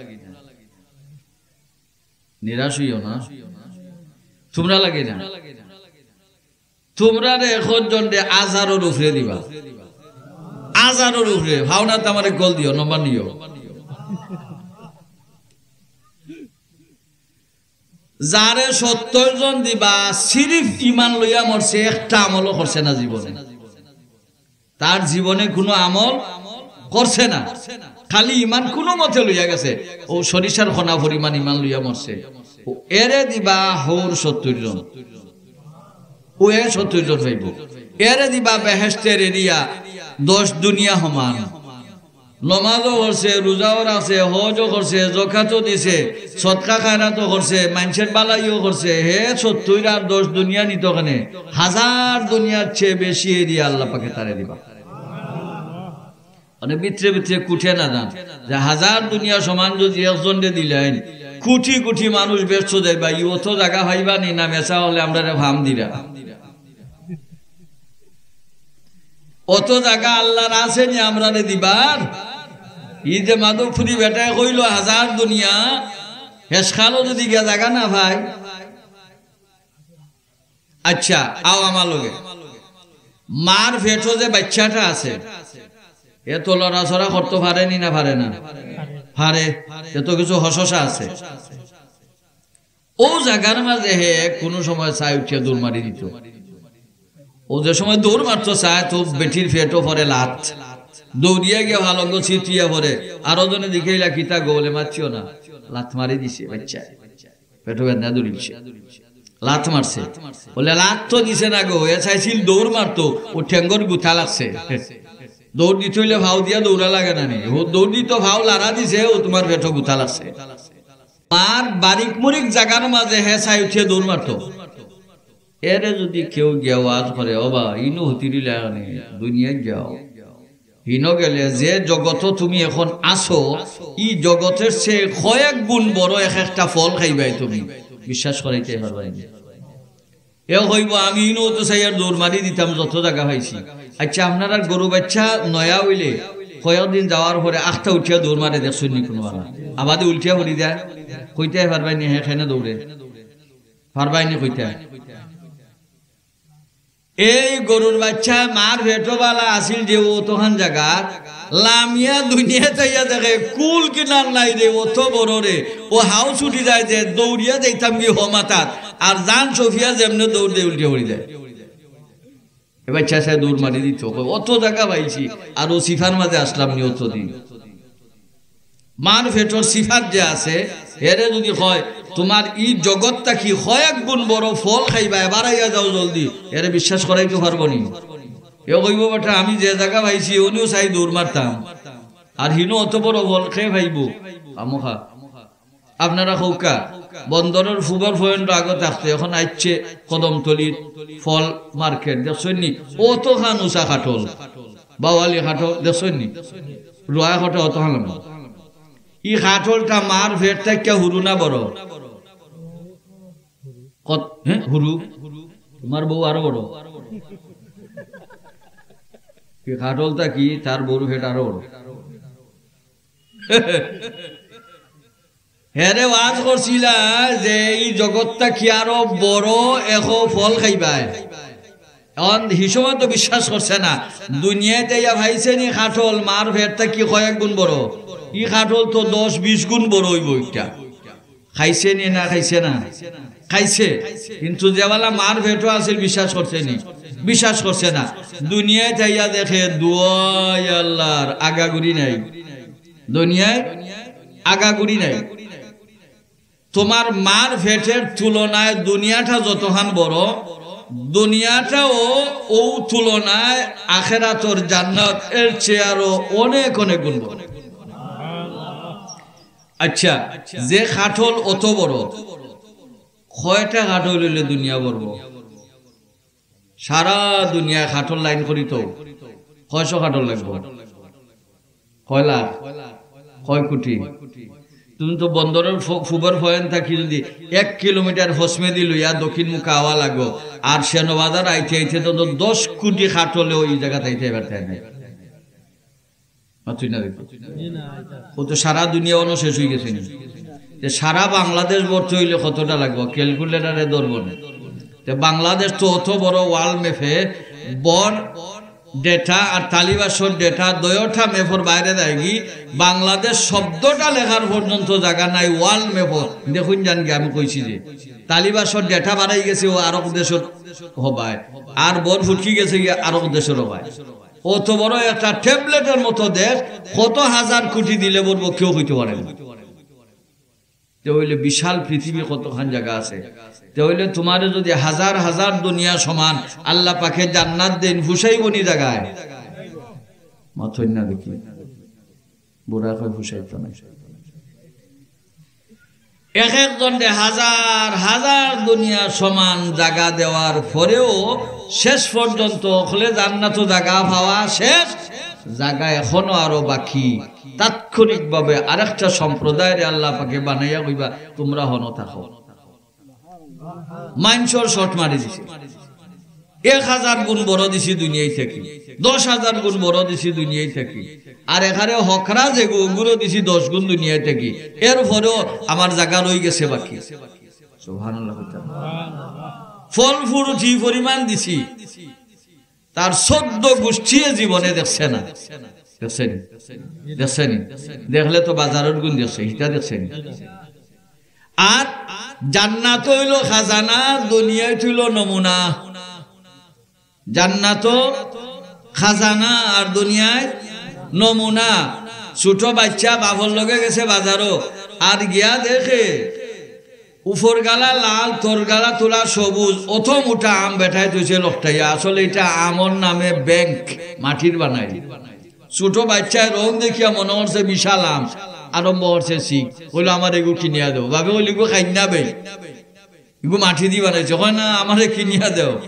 নিরাশ অইও না। তুমরা লাগি না। তুমরারে একজন দে হাজারর উপরে দিবা। হাজারর উপরে। ভাওনাত আমারে কল দিও, নম্বর নিও। যারে সত্তইর জন দিবা, সিরিফ ইমান লইয়া মরছে, একটা আমলও করছে না জীবনে। তার জীবনে কুনু আমল করছে না, খালি ইমান কুনু মতে লইয়া গেছে। অউ সরিষার কণা পরিমাণ ইমান লইয়া মরছে। অউ এরে দিবা হুর সত্তইর জন। অউ এ সত্তইর জন পাইবো। এরে দিবা বেহেশতের এরিয়া দশ দুনিয়া সমান। নমাজও করছে, রোজাও রাখছে, হজও করছে, জকাতও দিছে, সদকা খায়রাতও করছে, মানষর বালাইও করছে, হে সত্তইর আর দশ দুনিয়া নিতো কেনে? হাজার দুনিয়ার চেয়ে বেশি এরিয়া আল্লাহ পাকে তারে দিবা। মানে ভিতরে ভিতরে কুটে না যান যে হাজার দুনিয়া সমান যুদি একজনরে দিলাইন, কুটি কুটি মানুষ বেহেস্তো যাইবা, ই অত জাগা পাইবা নি না মেসাব অকলে আমরারে ফাম দিরা। অত জাগা আল্লার আছে নি আমরারে দিবার? ই যে মাধবপুরি বেটায় কইলো হাজার দুনিয়া, হেশকালো যুদি গিয়া জাগা না পাই। আচ্ছা, আও আমার লগে। মার পেটো যে বাইচ্চাটা আছে, এ তো লড়াচড়া করতো পারে নি না পারে না? পারে। এ তো কিছু হশসা আছে। অউ জাগার মাজে হে কুনু সময় চাই উঠিয়া দৌড় মারি দিতো। অউ যে সময় দৌড় মারতো চায়, তো বেটির পেটো পড়ে লাত, দৌড়িয়া গিয়া পালঙ্গো ছিটিয়া পড়ে। আরো জনে জিকাইলা, "কিতা গো?" বলে, "মাতিও না, লাত মারি দিছে বাইচ্চায়, পেটো বেদনা ধরিলছে, লাত মারছে।" বলে, "লাত তো দিছে না গো, এ চাইছিল দৌড় মারতো, অউ ঠেঙ্গর গুতা লাগছে।" দৌড় দিতে অইলে ফাও দিয়া দৌড়া লাগে না নি? অউ দৌড় দিতো, ফাও লাড়া দিছে, অউ তুমার পেটো গুতা লাগছে। মার বারিক মুরিক জাগার মাজে হে চাই উঠিয়া দৌড় মারতো। এরে যুদি কেউ গিয়া ওয়াজ করে, "ও বা, ইনো হতিরিলা নি, দুনিয়াত যাও।" হিনো গেলে যে জগতো তুমি এখন আছো, ই জগতর চেয়ে কয়েক গুণ বড় এক একটা ফল খাইবায় তুমি। বিশ্বাস করাইতায় পারবায় নি? এ কইবো, "আমি ইনো তো চাইয়ার দৌড় মারি দিতাম যত জাগা পাইছি।" আচ্ছা, আপনারার গরু বাইচ্চা নয়া অইলে কয়েকদিন যাওয়ার পরে আখতা উঠিয়া দৌড় মারে দেখছইন নি কুনুবালা? আবাদে উল্টিয়া পড়ি যায়, কইতায় পারবায় নি হে কেনে দৌড়ে? পারবায় নি কইতায়? এই গরুর বাইচ্চা মার পেটো বালা আছিল যে অতখান জাগাত, লামিয়া দুনিয়াত আইয়া দেখে কুল কিনার নাই রে, অত বড় রে, অউ হাউ ছুটি যায় যে দৌড়িয়া যাইতাম গি হমাতাত, আর জান সফিয়া যেমনে দৌড় দে উল্টিয়া পড়ি যায়। এ বাইচ্চা চাই দৌড় মারি দিতো, কয়, "অত জাগা পাইছি, আর অউ সিফার মাজে আসলাম নি অতদিন।" মার পেটর সিফাত যে আছে, এরে যুদি কয়, "তুমার ই জগত থাকি কয়েক গুণ বড় ফল খাইবায়, এবার আইয়া যাও জলদি", এরে বিশ্বাস করাইতো পারবো নি? এ কইবো, "বেটা, আমি যে জাগা পাইছি, অনো চাই দৌড় মারতাম।" আর হিনো অত বড় ফল কে পাইবো? খামোখা। আপনারা কউক্কা, বন্দরর ফুবর পয়েন্ট আগে থাকতে, এখন আইছে কদমতলির ফল মার্কেট, দেখছইন নি? অতখান উচা কাঠল, বাওয়ালি কাঠল, দেখছইন নি? রোয়া কাঠল অতখান লম্বা। ই কাঠলটা মার পেট থাকিয়া হুরু না বড়? কত, হে, হুরু? তুমার বউ আরো বড়। ই কাঠল থাকি তার বউর পেট আরো বড়। হেরে ওয়াজ করছিলা যে ই জগত থাকি আরো বড় এক ফল খাইবায়। এখন হিসমে তো বিশ্বাস করছে না। দুনিয়াত আইয়া পাইছে নি কাঠল, মার পেট থাকি কয়েক গুণ বড়। ই কাঠল তো দশ বিশ গুণ বড় অইবো ইটা। খাইছে নি না খাইছে না? খাইছে। কিন্তু যেবালা মার পেটো আছিল বিশ্বাস করছে নি? বিশ্বাস করছে না। দুনিয়াত আইয়া দেখে দুয়াই আল্লাহর আগাগুড়ি নাই। দুনিয়ায় আগাগুড়ি নাই। তোমার মার পেটের তুলনায় দুনিয়াটা যতখান বড়, দুনিয়াটাও অউ তুলনায় আখেরাতর জান্নাত এর চেয়ে আরো অনেক অনেক গুণ বড়। আচ্ছা, যে কাঠল অত বড়, কয়টা কাঠল অইলে দুনিয়া ভরবো? সারা দুনিয়ায় কাঠল লাইন করি তো কয়শো কাঠল লাগবো? কয় লাখ? কয় কোটি? তুমি তো বন্দরর ফু-, ফুবর ফয়েন থাকি যদি এক কিলোমিটার হসমেদি লইয়া দক্ষিণ মুখা আওয়া লাগো, আর সেনবাজার আইতে আইতে তো দশ কোটি কাঠলেও ই জাগাত আইতে পারতে নাই। মাতুই না দেখি। ও তো সারা দুনিয়া অনো শেষ অই গেছে নি। তে সারা বাংলাদেশ ভরতে অইলে কতটা লাগবো? ক্যালকুলেটারে ধরবো না। তে বাংলাদেশ তো অত বড় ওয়ার্ল্ড ম্যাপে বর ডেটা আর তালিবাসর ডেটা দুইওটা ম্যাপর বাইরে যায়গি। বাংলাদেশ শব্দটা লেখার পর্যন্ত জাগা নাই ওয়ার্ল্ড ম্যাপো। দেখুন জানগি আমি কইছি যে তালিবাসর ডেটা বাড়াই গেছে ও আরক দেশর হবায়, আর বর ফুটকি গেছে গিয়া আরক দেশর হবায়। অত বড় একটা ট্যাবলেটের মতো দেশ, কত হাজার কোটি দিলে ভরবো কেউ কইতে পারে না। তে অইলে বিশাল পৃথিবী কতখান জাগা আছে। তে অইলে তোমারে যদি হাজার হাজার দুনিয়া সমান আল্লাহ পাকে জান্নাত দেইন, ফুষাইবো নি জাগায়? মাতইন না দেখি। বুড়া কয় ফুষাইতো না। এক একজনরে হাজার হাজার দুনিয়া সমান জাগা দেওয়ার পরেও শেষ পর্যন্ত অকলে জান্নাতো জাগা পাওয়া শেষ, জাগা এখনো আরো বাকি। তাৎক্ষণিকভাবে আরেকটা সম্প্রদায়রে আল্লাহ পাকে বানাইয়া কইবা, "তোমরা হনো থাকো।" মাইনষর শর্ট মারি দিছে, এক হাজার গুণ বড় দিছি দুনিয়াই থাকি, দশ হাজার গুণ বড় দিছি দুনিয়াই থাকি। আর এখানে হকরা যেগু, ওগুরও দিছি দশ গুণ দুনিয়াই থাকি। এরপরেও আমার জাগা রই গেছে বাকি। সুবহানাল্লাহ কইতাম। ফল ফ্রুট ই পরিমাণ দিছি, তার চোদ্দ গোষ্ঠীয়ে জীবনে দেখছে না। দেখছে নি? দেখছে নি? দেখলে তো বাজারর গুণ দেখছে, হিতা দেখছে নি? আর জান্নাত অইলো খাজানা, দুনিয়াত অইলো নমুনা। জান্নাতো খাজানা আর দুনিয়ায় নমুনা। ছোট বাইচ্চা বাপর লগে গেছে বাজারো, আর গিয়া দেখে উপর গালা লাল, তর গালা তুলা সবুজ, অত মোটা আম বেটায় থইছে লটকাইয়া। আসলে ইটা আমর নামে ব্যাংক, মাটির বানাই। ছোট বাইচ্চায় রং দেখিয়া মনো করছে বিশাল আম, আরম্ভ করছে চিক। কইলো, "আমার এগু কিনিয়া দেও।" বাপে কইলো, "এগু খাইন না বে, এগু মাটি দি বানাইছে।" কয়, "না, আমারে কিনিয়া দেও।"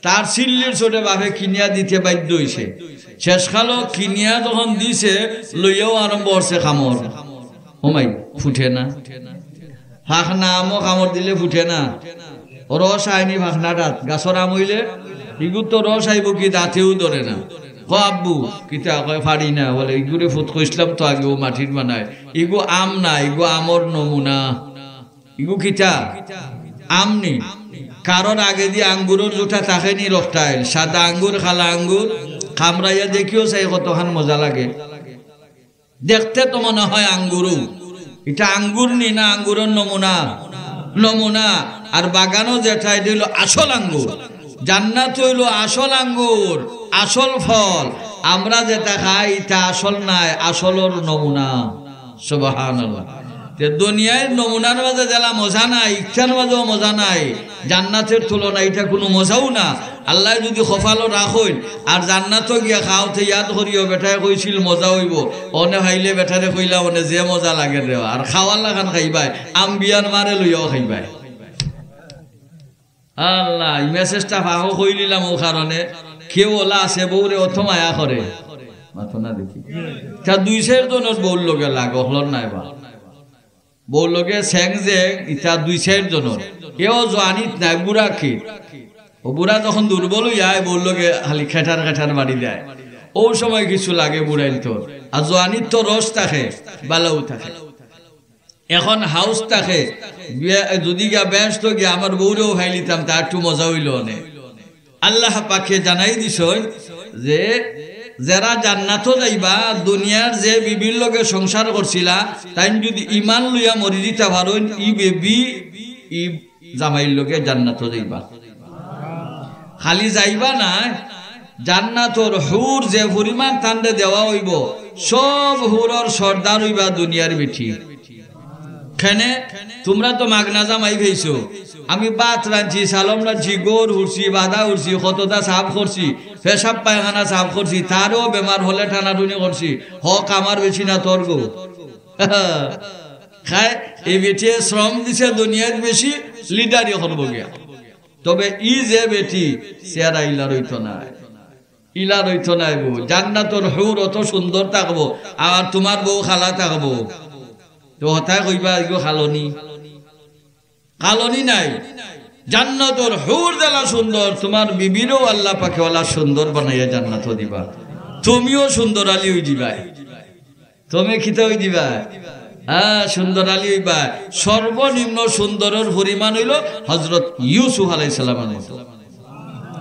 তার চিল্লির চোটে বাপে কিনিয়া দিতে বাধ্য অইছে। শেষকালো কিনিয়া যখন দিছে, লইয়াও আরম্ভ করছে কামড়। ও মাই, ফুটে না। ফাকনা আমও কামড় দিলে ফুটে না। রস আইনি ফাকনাটাত, গাছর আম অইলে, ইগুর তো রস আইবো কি, দাঁতেও ধরে না। "ক আব্বু, কিতা?" কয়, "পারি না।" বলে, "ইগুরে ফুত কইছলাম তো আগে, ও মাটির বানায়। ইগু আম না, ইগু আমর নমুনা।" ইগু কিতা? আম নি? কারোর আগেদি আঙ্গুরর জুটা থাকে নি রকটাইল? সাদা আঙ্গুর, কালা আঙ্গুর, কামড়াইয়া দেখিও চাই কতখান মজা লাগে। দেখতে তো মনে হয় আঙ্গুরু। ইটা আঙ্গুর নি না আঙ্গুরর নমুনা? নমুনা। আর বাগানো যেটা, ইটা অইলো আসল আঙ্গুর। জান্নাত অইলো আসল আঙ্গুর, আসল ফল। আমরা যেটা খাই, ইটা আসল নায়, আসলর নমুনা। সুবহানাল্লাহ। তে দুনিয়ার নমুনার মাঝে যেলা মজা নাই, ইটার মাঝেও মজা নাই। জান্নাতের তুলনা ইটা কুনু মজাও না। আল্লায় যুদি কপালো রাখইন, আর জান্নাতো গিয়া খাওতে ইয়াদ করিও, বেটায় কইছিল মজা অইবো। অনে খাইলে বেটারে কইলা, "অনে যে মজা লাগে রে, আর খাওয়ার লাখান খাইবায়, আম্বিয়ার মারে লইয়াও খাইবায়।" আল্লাহ, ই মেসেজটা ফাঁকো কইলিলাম অউ কারণে, কেউ অলা আছে বউরে অত মায়া করে। মাতো না দেখি। তা দুই চাইর জনর বউর লগে লাগ, অকলর নায় বা। বউর লগে সেং যেং, ইতা দুই চাইর জনর। এও জোয়ানিত নায়, বুড়া কি? অউ বুড়া যখন দুর্বল অইয়া যায়, বউর লগে খালি খেটার খেটার বাড়ি দেয়। অউ সময় কিছু লাগে বুড়াইন্তর। আর জোয়ানিত তো রস থাকে, বালাউ থাকে। এখন হাউস থাকে, বিয়া-, যুদি গিয়া বেহেস্তো গিয়া আমার বউরেও খাইলিতাম, তা একটু মজা অইলো অনে। আল্লাহ পাকে জানাই দিছইন যে যেরা জান্নাতো যাইবা, দুনিয়ার যে বিবির লগে সংসার করছিলা, তাইন যুদি ইমান লইয়া মরি দিতা পারইন, ই বিবি, ই জামাইর লগে জান্নাতো যাইবা। খালি যাইবা না, জান্নাতর হুর যে পরিমাণ তানরে দেওয়া অইবো, সব হুরর সর্দার অইবা দুনিয়ার বেটি। কেনে? তুমরা তো মাগনা জামাই পাইছো। আমি ভাত রানছি, চালন রানছি, গরু হুরছি, বাদা হুরছি, কততা সাফ করছি, পেশাব পায়খানা সাফ করছি, তারও বেমার অইলে টানাটুনি করছি, হক আমার বেশি না তোর গো? খায়, এই বেটিয়ে শ্রম দিছে দুনিয়াত বেশি, লিডারি করবো গিয়া। তবে ই যে বেটি, চেহারা ইলা রইতো নায়। ইলা রইতো নায় গো। জান্নাতর হুর অত সুন্দর থাকবো, আর তুমার বউ কালা থাকবো। তো হতায় কইবা, "ইগু কালো নি?" কালো নি নায়। জান্নাতর হুর যেলা সুন্দর, তুমার বিবিরেও আল্লাহ পাকে অলা সুন্দর বানাইয়া জান্নাতো দিবা। তুমিও সুন্দর আলী অই দিবায়। তুমি কিতা অই দিবায়? হ্যাঁ, সুন্দর আলী অইবায়। সর্বনিম্ন সুন্দরর পরিমাণ অইলো হযরত ইউসুফ আলাইহিস সালামের মতো।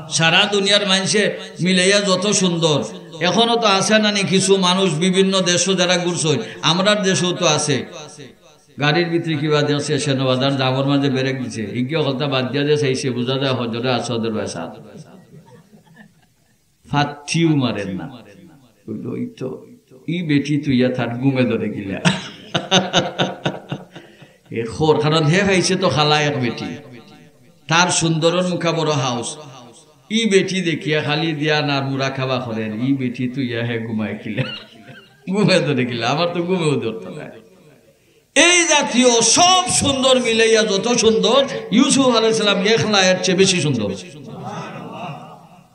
সারা দুনিয়ার মানষে মিলাইয়া যত সুন্দর, এখনো তো আছে না নি কিছু মানুষ বিভিন্ন দেশো যেরা ঘুরছইন, আমরার দেশোও তো আছে। গাড়ির ভিতরে কিবা দেখছে, সেনবাজার জামর মাঝে ব্রেক দিছে, হিগিয়ে হকলতা বাদ দিয়া যে চাইছে, বুঝা যায় হজরে আসওয়াদর বায় সাত। ফাত্তিও মারের না। কইলো, "ওই তো, ই বেটি তুইয়া তার ঘুমে ধরে গিলা।" এ খোর, কারণ হে পাইছে তো কালা এক বেটি। তার সুন্দরর মুখা বড় হাউস। ই বেটি দেখিয়া খালি ধ্যান আর মুরাকাবা করের, ই বেটি তুইয়া হে ঘুমায় কিলা। ঘুমে ধরে গিলা, আমার তো ঘুমেও ধরতো না। এই জাতীয় সব সুন্দর মিলাইয়া যত সুন্দর, ইউসুফ আলাইহিস সালাম একলা এর চেয়ে বেশি সুন্দর।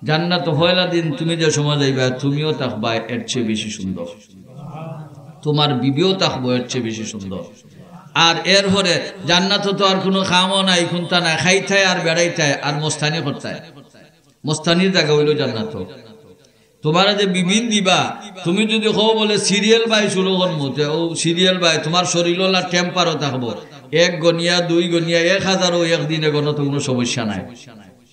জান্নাত পয়লা দিন তুমি যে সময় যাইবা, তুমিও থাকবা এর চেয়ে বেশি সুন্দর, তুমার বিবিও থাকবো এর চেয়ে বেশি সুন্দর। আর এরপরে জান্নাতো তো আর কুনু কামও নাই, কুন্তা নাই, খাইতায় আর বেড়াইতায় আর মস্তানি করতায়। মস্তানির জাগা অইলো জান্নাতো। তুমারে যে বিবিন দিবা, তুমি যুদি কও বুলে সিরিয়াল বাই শুরু করমু, তে অউ সিরিয়াল বাই তুমার শরীল অলা টেম্পারও থাকবো। এক গনিয়া, দুই গনিয়া, এক হাজারও একদিনে গনো তো কুনু সমস্যা নাই।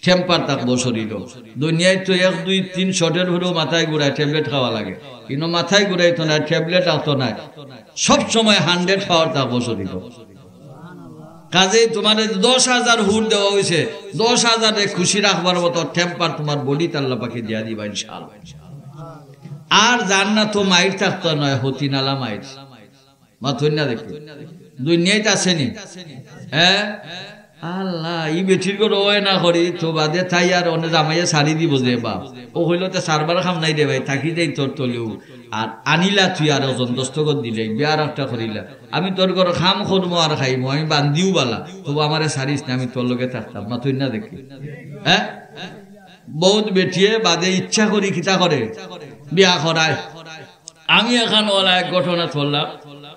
টেম্পার থাকবো শরীলও। দুনিয়াত তো এক, দুই, তিন শটের পরেও মাথায় ঘুরায়, ট্যাবলেট খাওয়া লাগে। কিন্তু মাথায় ঘুরাইতো নায়, ট্যাবলেট আতো নায়। সব সময় হান্ড্রেড পাওয়ার থাকবো শরীলও। কাজেই তুমারে দশ হাজার হুর দেওয়া অইছে, দশ হাজারে খুশি রাখবার মতো টেম্পার তুমার বডিত আল্লাহ পাকে দিয়া দিবা ইনশাআল্লাহ। আর জান্নাতো মাইর থাকতো নায়, হতিনালা মাইর। মাতইন না দেখি। দুনিয়াত আছে নি? হ্যাঁ? আল্লাহ, ই বেটির ঘরো অয় না করি, তো বাদে তাই আর অনে জামাইয়ে ছাড়ি দিবো যে বাপ। অউ কইলো, "তে ছাড়বার কাম নাই রে ভাই, থাকি যাই তোর তলেউ।" আর আনিলা তুই আর ওজন দস্তখত দিলে, বিয়ার একটা করিলা। আমি তোর ঘরো কাম করমু আর খাইমু, আমি বান্দিও বালা, তবু আমারে ছাড়িস না, আমি তোর লগে থাকতাম। মাতইন না দেখি। হ্যাঁ? বউত বেটিয়ে বাদে ইচ্ছা করি কিতা করে? বিয়া করায়। আমি এখান অলা এক ঘটনা শুনলাম,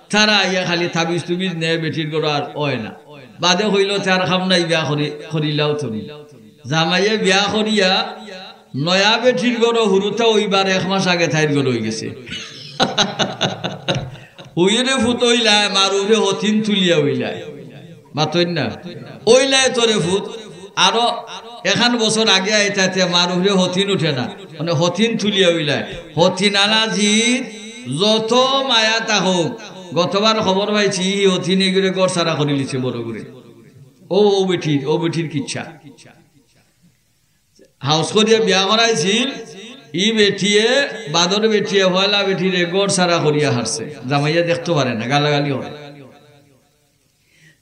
তারা আইয়া খালি তাবিজ তুবিজ নেয়, বেটির ঘরো আর অয় না। বাদে কইলো, "তার কাম নাই, বিয়া করি-, করিলাও তুমি।" জামাইয়ে বিয়া করিয়া নয়া বেটির ঘরো হুরুতা অইবার এক মাস আগে তাইর ঘরো অইগেছে। হুরুরে ফুত অইলায়, মার উপরে হতিন তুলিয়া অইলায়। মাতইন না। অইলায় তোরে ফুত, আরো এখান বছর আগে আইতাতে মার উপরে হতিন উঠে না, মানে হতিন তুলিয়া অইলায়। হতিনালা জিদ যত মায়া থাকউক, গতবার খবর পাইছি, ই হতিনে ইগুরে ঘর ছাড়া করিলিছে বড় করে। অউ, অউ বেটির, অউ বেটির কিচ্ছা। হাউস করিয়া বিয়া করাইছিল, ই বেটিয়ে, বাদর বেটিয়ে, পয়লা বেটিরে ঘর ছাড়া করিয়া হারছে। জামাইয়ে দেখতো পারে না, গালাগালি অয়।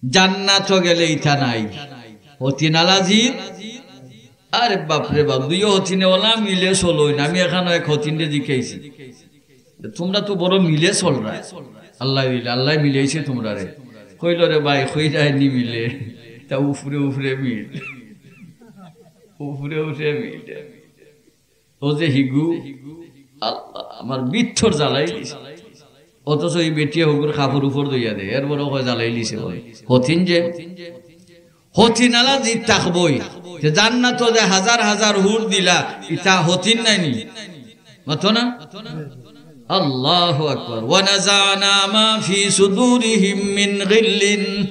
জান্নাতো গেলে ইতা নাই। হতিনালা জিদ, আরে বাপ রে বাপ, দুইও হতিনে অলা মিলে চলইন। আমি এখানো এক হতিনরে জিকাইছি, "তুমরা তো বড় মিলে চলরায়।" "আল্লায় মিলে, আল্লায় মিলাইছে তুমরারে।" কইলো, "রে ভাই, কইরায় নি মিলে, তা উপরে উপরে মিল, উপরে উপরে মিল।" অউ যে হিগু, আল্লাহ, আমার ভিতর জ্বালাইলিছে। অথচ ই বেটিয়ে হগুর কাপড় উপর ধইয়া দেয়, এরপরও কয় জ্বালাইলিছে বলে। হতিন যে, হতিনালা জিদ থাকবোই। তে জান্নাতো যে হাজার হাজার হুর দিলা, ইতা হতিন নায় নি? মাতো না? আল্লাহু আকবার। ওয়া নাযানা মা ফি সুদুরিহিম মিন গিল্লিন।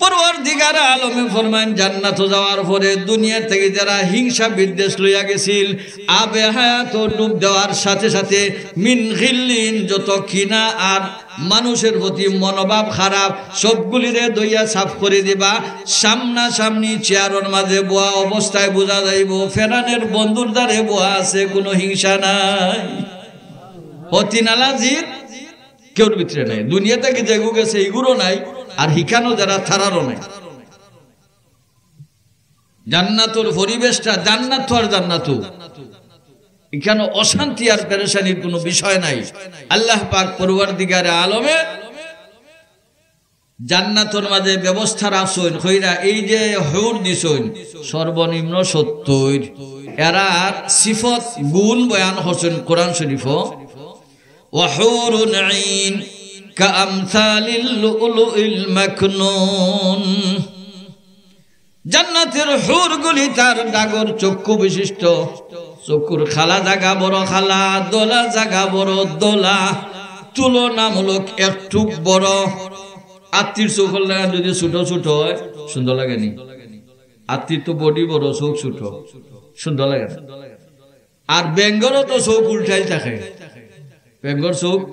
পরওয়ারদিগার আলমে ফরমাইন, জান্নাতো যাওয়ার পরে দুনিয়া থাকি যেরা হিংসা বিদ্বেষ লইয়া গেছিল, আবে হায়াতো ডুব দেওয়ার সাথে সাথে মিন গিল্লিন, যত কিনা আর মানুষের প্রতি মনোভাব খারাপ, সবগুলিরে ধইয়া সাফ করি দিবা। সামনাসামনি চেয়ারর মাঝে বওয়া অবস্থায় বুঝা যাইবো ফেরানের বন্ধুর দ্বারে বওয়া আছে, কুনু হিংসা নাই। অতিনালা জিত কেউর ভিতরে নাই। দুনিয়া থাকি যেগু গেছে, ইগুরও নাই, আর হিকানো যারা, তারারও নাই। জান্নাতর পরিবেশটা জান্নাত তো আর জান্নাতু। ইকানো অশান্তি আর পেরেশানির কুনু বিষয় নাই। আল্লাহ পাক পরওয়ারদিগারে আলমে জান্নাতর মাঝে ব্যবস্থা রাখছইন, কইরা এই যে হুর দিছইন, সর্বনিম্ন সত্তইর। এরার সিফত গুণ বয়ান করছইন কোরআন শরীফো, "ওয়া হুরুন আইন কা আমসালিল লুলুইল মাকনুন।" জান্নাতের হুরগুলি তার ডাগর চক্ষু বিশিষ্ট, চক্ষুর খালা জাগা বড় খালা, দলা জাগা বড় দলা, তুলনামূলক একটুক বড়। আত্তির চোখর লাখান যদি ছোট ছোট হয়, সুন্দর লাগে নি? আত্তির তো বডি বড়, চোখ ছোট, সুন্দর লাগে না? আর বেঙ্গরও তো চোখ উল্টাইল থাকে, বেঙ্গর চোখ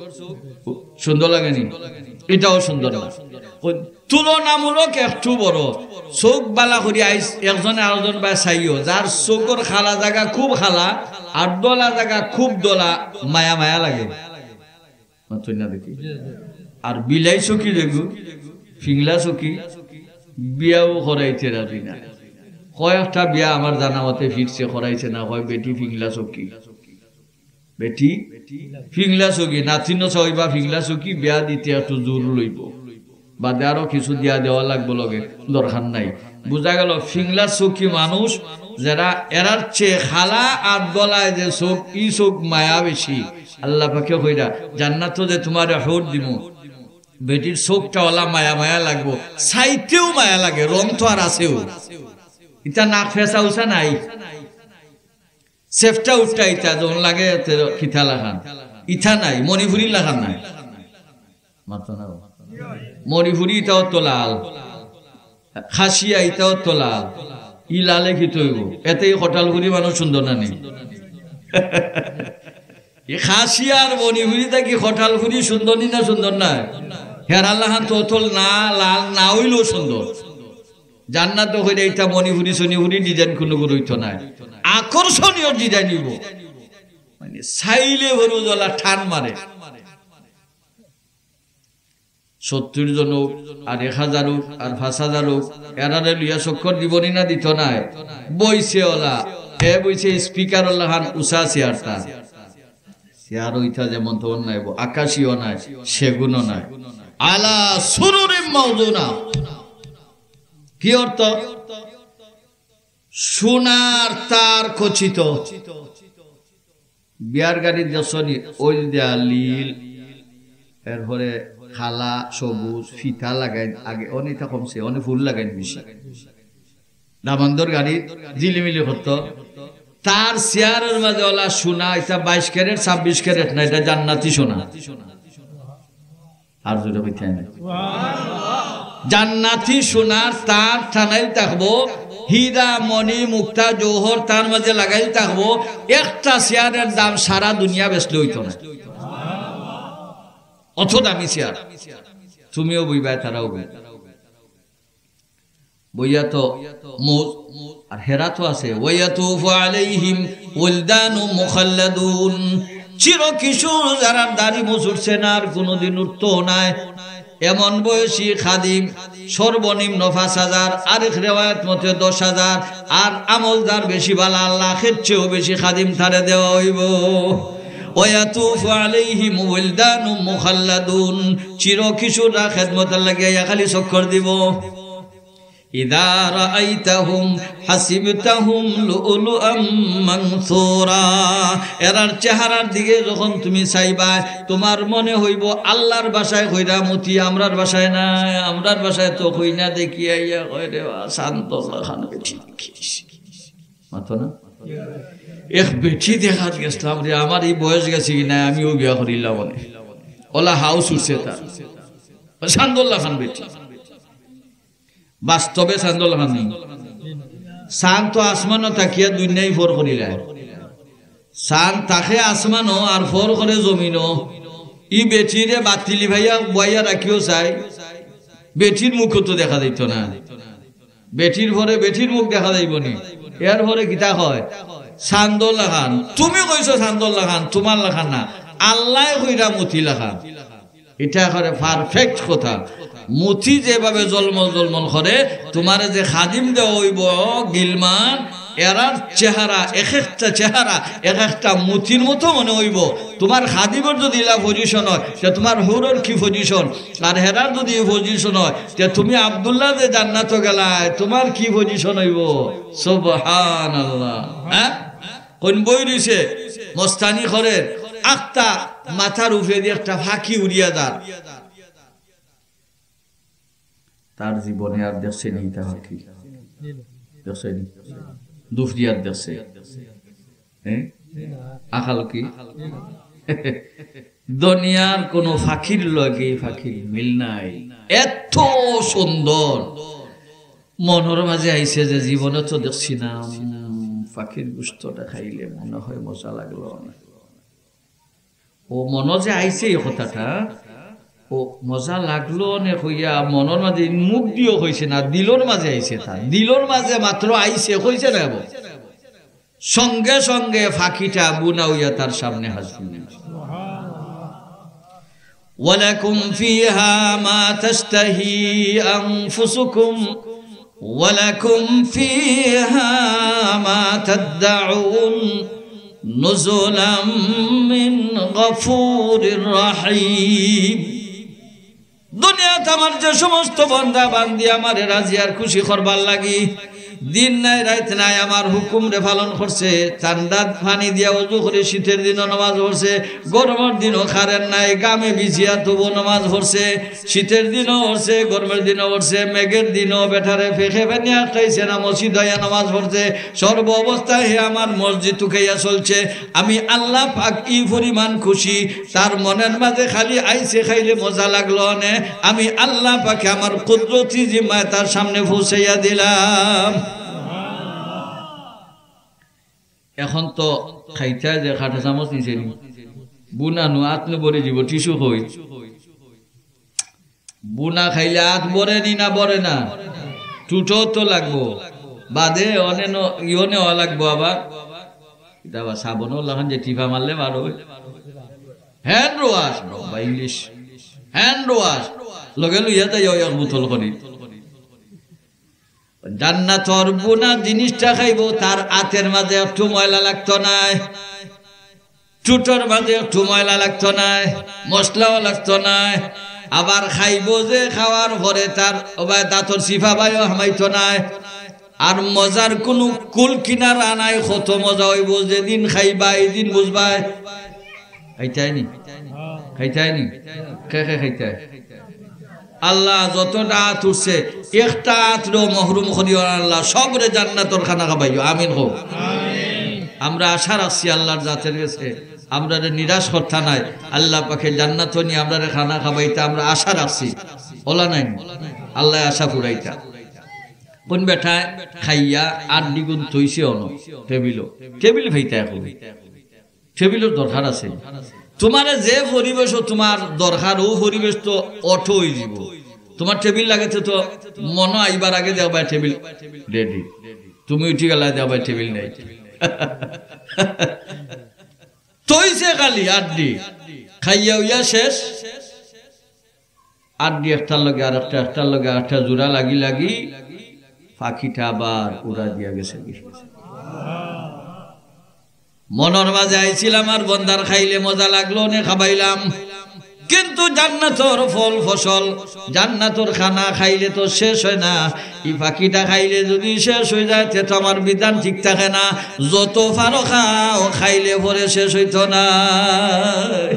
সুন্দর লাগে নি? ইটাও সুন্দর না। ওই তুলনামূলক একটু বড়, চোখ বালা করি আইস, একজনে আরোজন বায় চাইও, যার চোখর খালা জাগা খুব খালা, আর দলা জাগা খুব দলা, মায়া মায়া লাগে। মাতইন না দেখি। আর বিলাই চকি যেগু, ফিংলা চকি, বিয়াও করাইতে রাজি না। কয়েকটা বিয়া আমার জানা মতে ফিরছে, করাইছে না, কয় বেটি ফিংলা চকি। বেটি ফিংলা চকি, নাতিনও চাইবা ফিংলা চকি, বিয়া দিতে একটু জোর লইবো। বাদে আরো কিছু দিয়া দেওয়া লাগবো লগে, দরকার নাই। বুঝা গেল, ফিংলা চকি মানুষ যেরা, এরার চেয়ে খালা আর দলায় যে চোখ, ই চোখ মায়া বেশি। আল্লাহ পাকে কইরা, "জান্নাতো যে তুমারে হুর দিমু, বেটির চোখটা ওলা মায়া মায়া লাগবো, চাইতেও মায়া লাগে, রং তো আর আছেও।" ইতা নাক ফেসা উসা নাই, সেফটা উঠটা ইতা যখন লাগে, এতে খিতা লাখান, ইতা নাই, মণিপুরি লাখান নাই। মাতো না। মণিপুরি ইতাও তো লাল, খাসিয়া ইতাও তো লাল। ই লালে কিতা অইবো? এতে ই কটালগুড়ি মানুষ সুন্দর না নি? ই খাসিয়া আর মণিপুরি থাকি কটালগুড়ি সুন্দর নি না সুন্দর নায়? হেরার লাখান তো অতল না, লাল না অইলেও সুন্দর। জান্নাতো কইরা ইতা মণিপুরি সণিপুরি design কুনু গুরুত্ব নাই, আকর্ষণীয় design অইবো। মানে, চাইলে ভরু জ্বলা টান মারে। সত্তর জন হোক, আর এক হাজার হোক, আর পাঁচ হাজার হোক, এরারে লইয়া চক্কর দিবো নি না দিতো নায়? বইছে ওলা, এ বইছে speaker ওলা খান উষা চেয়ারটা। চেয়ার ওইটা যেমন তেমন নায়, আকাশিও নায়, সেগুনও নায়। আলা সুরুরিম মাউদুনা। কি অর্থ? সোনার তার খচিত। বিয়ার গাড়িত দেখছনি, ওইল দেয়া লীল, এরপরে কালা, সবুজ, ফিতা লাগাইন, আগে অনেকটা কমছে, অনেক ফুল লাগাইন বেশি। দামান্দর গাড়ি ঝিলিমিলি করতো। তার চেয়ারর মাঝে ওলা সোনা, ইটা বাইশ ক্যারেট, ছাব্বিশ ক্যারেট না, ইটা জান্নাতি সোনা। আর জোরে কইতে হয় না। জান্নাতি সোনার তার টানাইল থাকবো, হীরা, মণি, মুক্তা, জৌহর তার মাঝে লাগাইল থাকবো। একটা চেয়ারর দাম সারা দুনিয়া বেচলে অইতো না, অত দামি চেয়ার। তুমিও বইবায়, তারাও বইবা। বইয়া তো মৌজ, আর হেরা তো আছে, "ওয়াতুফু আলাইহিম ওয়ালদানু মুখাল্লাদুন।" চির কিশোর যারার দাড়ি মুছ উঠছে না, আর কোনোদিন উঠতো নায়, এমন বয়সী খাদিম, সর্বনিম্ন পাঁচ হাজার, আরেক রেওয়ায়াত মতে দশ হাজার, আর আমল যার বেশি ভালা, আল্লাহ এর চেয়েও বেশি খাদিম তারে দেওয়া অইবো। "ওয়াতুফু আলাইহিম ওয়ালদানু মুখাল্লাদুন।" চির কিশোররা খেদমতর লাগিয়া খালি চক্কর দিবো। "ইযা রাআইতাহুম হাসিবতাহুম লুলুআম মানসুরা।" এরার চেহারার দিকে যখন তুমি চাইবায়, তুমার মনে অইবো আল্লাহর ভাষায় কইরা মতি, আমরার ভাষায় নায়। আমরার ভাষায় তো কই না, দেখি আইয়া কয় রে বা, শান্ত খান বেটি দেখিস। মাতো না? এক বেটি দেখাত গেছলাম রে, আমার ই বয়স গেছে কি নায়, আমিও বিয়া করিলাম অনে। ওলা হাউস উঠছে তার। শান্তল্লা খান বেটি। বাস্তবে চান্দর লাখান নি? চান্দ তো আসমানো থাকিয়া দুনিয়াই ফর করিলায়। চান্দ থাকে আসমানো আর ফর করে জমিনো। ই বেটিরে বাতিলি ভাইয়া বইয়া রাখিও চাই, বেটির মুখও তো দেখা যাইতো না। বেটির ফরে বেটির মুখ দেখা যাইবো নি? এর ফরে কিতা কয়? চান্দর লাখান। তুমি কইছো চান্দর লাখান, তুমার লাখান না, আল্লায় কইরা মতি লাখান। ইটা করে perfect কথা। মতি যেভাবে জলমল জলমল করে, তুমারে যে খাদিম দেওয়া অইবো, গিলমান, এরার চেহারা, এক একটা চেহারা এক একটা মতির মতো মনে অইবো। তুমার খাদিমর যদি ইলা position অয়, তে তুমার হুরর কি position? আর হেরার যদি ই position অয়, তে তুমি আব্দুল্লাহ যে জান্নাতো গেলায়, তুমার কি position অইবো? সুবহানাল্লাহ। হ্যাঁ, কোন বই রইছে? মস্তানি করে, আখতা মাথার উপরেদি একটা ফাকি উড়িয়া যার। তার জীবনে আর দেখছে নি ইতা ফাকি? দেখছে নি? দুফরিয়ার দেখছে? হ্যাঁ? আখাল কি? দুনিয়ার কোনো ফাকির লগে ফাকির মিল নাই। এত সুন্দর। মনর মাঝে আইছে যে জীবনে তো দেখছি না, উম, ফাকির গুস্ত দেখাইলে মনে হয় মজা লাগলো অনে। ও মনো যে আইছে এই কথাটা, ও মজা লাগলো অনে কইয়া মনর মাঝে মুখ দিও কইছে না, দিলর মাঝে আইছে তার। দিলর মাঝে মাত্র আইছে, কইছে না এবার। সঙ্গে সঙ্গে ফাকিটা বুনা অইয়া তার সামনে হাজির। ولكم فيها ما تشتهي أنفسكم ولكم فيها ما تدعون نزلا من غفور رحيم। দুনিয়াত আমার যে সমস্ত বান্দা বান্দি আমারে রাজি আর খুশি করবার লাগি দিন নাই রাইত নাই আমার হুকুমরে পালন করছে, ঠান্ডা পানি দিয়া অজু করে শীতের দিনও নামাজ পড়ছে, গরমর দিনও কারেন্ট নাই, ঘামে ভিজিয়া তবু নামাজ পড়ছে, শীতের দিনও পড়ছে, গরমের দিনও পড়ছে, মেঘের দিনও বেটারে ফেকে ফেনিয়া খাইছে না, মসজিদ আইয়া নামাজ পড়ছে, সর্ব অবস্থায় হে আমার মর্জি তুকাইয়া চলছে। আমি আল্লাহ পাক ই পরিমাণ খুশি, তার মনের মাঝে খালি আইছে খাইলে মজা লাগলো অনে, আমি আল্লাহ পাকে আমার কুদরতি জিম্মায় তার সামনে পৌঁছাইয়া দিলাম। এখন তো খাইতায় যে কাটা চামচ নিছে নি, বুনা নু আত নু ভরে দিব, টিস্যু কই? বুনা খাইলে আত ভরে নি না ভরে না? টুটো তো লাগবো, বাদে অনে ন-, ইয়নে অ লাগবো আবার। ইটা আবার সাবনর লাখান যে টিপা মারলে বার অয়। Hand wash, বাবা, English। Hand wash। লগে লইয়া যাই এক বোতল করি। জান্নাতর বুনা জিনিসটা খাইবো, তার আতের মাঝে একটু ময়লা লাগতো নায়, টুটোর মাঝে একটু ময়লা লাগতো নায়, মশলাও লাগতো নায়। আবার খাইবো যে খাওয়ার পরে তার ওবায় দাঁতর চিপা বায়ও হামাইতো নায়। আর মজার কুনু কুল কিনারা নাই, কত মজা অইবো, যেদিন খাইবা এইদিন বুঝবায়। খাইতায় নি? খাইতায় নি? কে কে খাইতায়? আল্লাহ, যতটা আত উঠছে, একটা আতরেও মহরুম করিও না আল্লাহ, সবরে জান্নাতর খানা খাবাইও। আমিন কও। আমরা আশা রাখছি আল্লাহর জাতের গেছে, আমরারে নিরাশ করতা নায়। আল্লাহ পাকে জান্নাতো নি আমরারে খানা খাবাইতা আমরা আশা রাখছি। অলা নায় নি? আল্লায় আশা ফুরাইতা। কোন বেটায় খাইয়া আড্ডি গুন থইছে অনো টেবিলো, টেবিল ফাইতা এখন। টেবিলর দরকার আছে। তুমারে যে পরিবেশও তুমার দরকার, অউ পরিবেশ তো অটো অইযিবো। তুমার টেবিল লাগে তো, তো মনো আইবার আগে দেখবায় টেবিল রেডি। তুমি উঠি গেলায় দেখবায় টেবিল নাই। থইছে খালি আড্ডি। খাইয়া অইয়া শেষ। আড্ডি একটার লগে আরেকটা, একটার লগে আরেকটা জোড়া লাগি লাগি পাখিটা আবার উড়া দিয়া গেছে গি। মনর মাঝে আইছিল আমার বন্দার খাইলে মজা লাগলো নে খাবাইলাম, কিন্তু জান্নাতর ফল ফসল, জান্নাতর খানা খাইলে তো শেষ অয় না। ই পাখিটা খাইলে যুদি শেষ অইযায়, তে তো আমার বিধান ঠিক থাকে না। যত পারো খাও, খাইলে পরে শেষ অইতো নায়।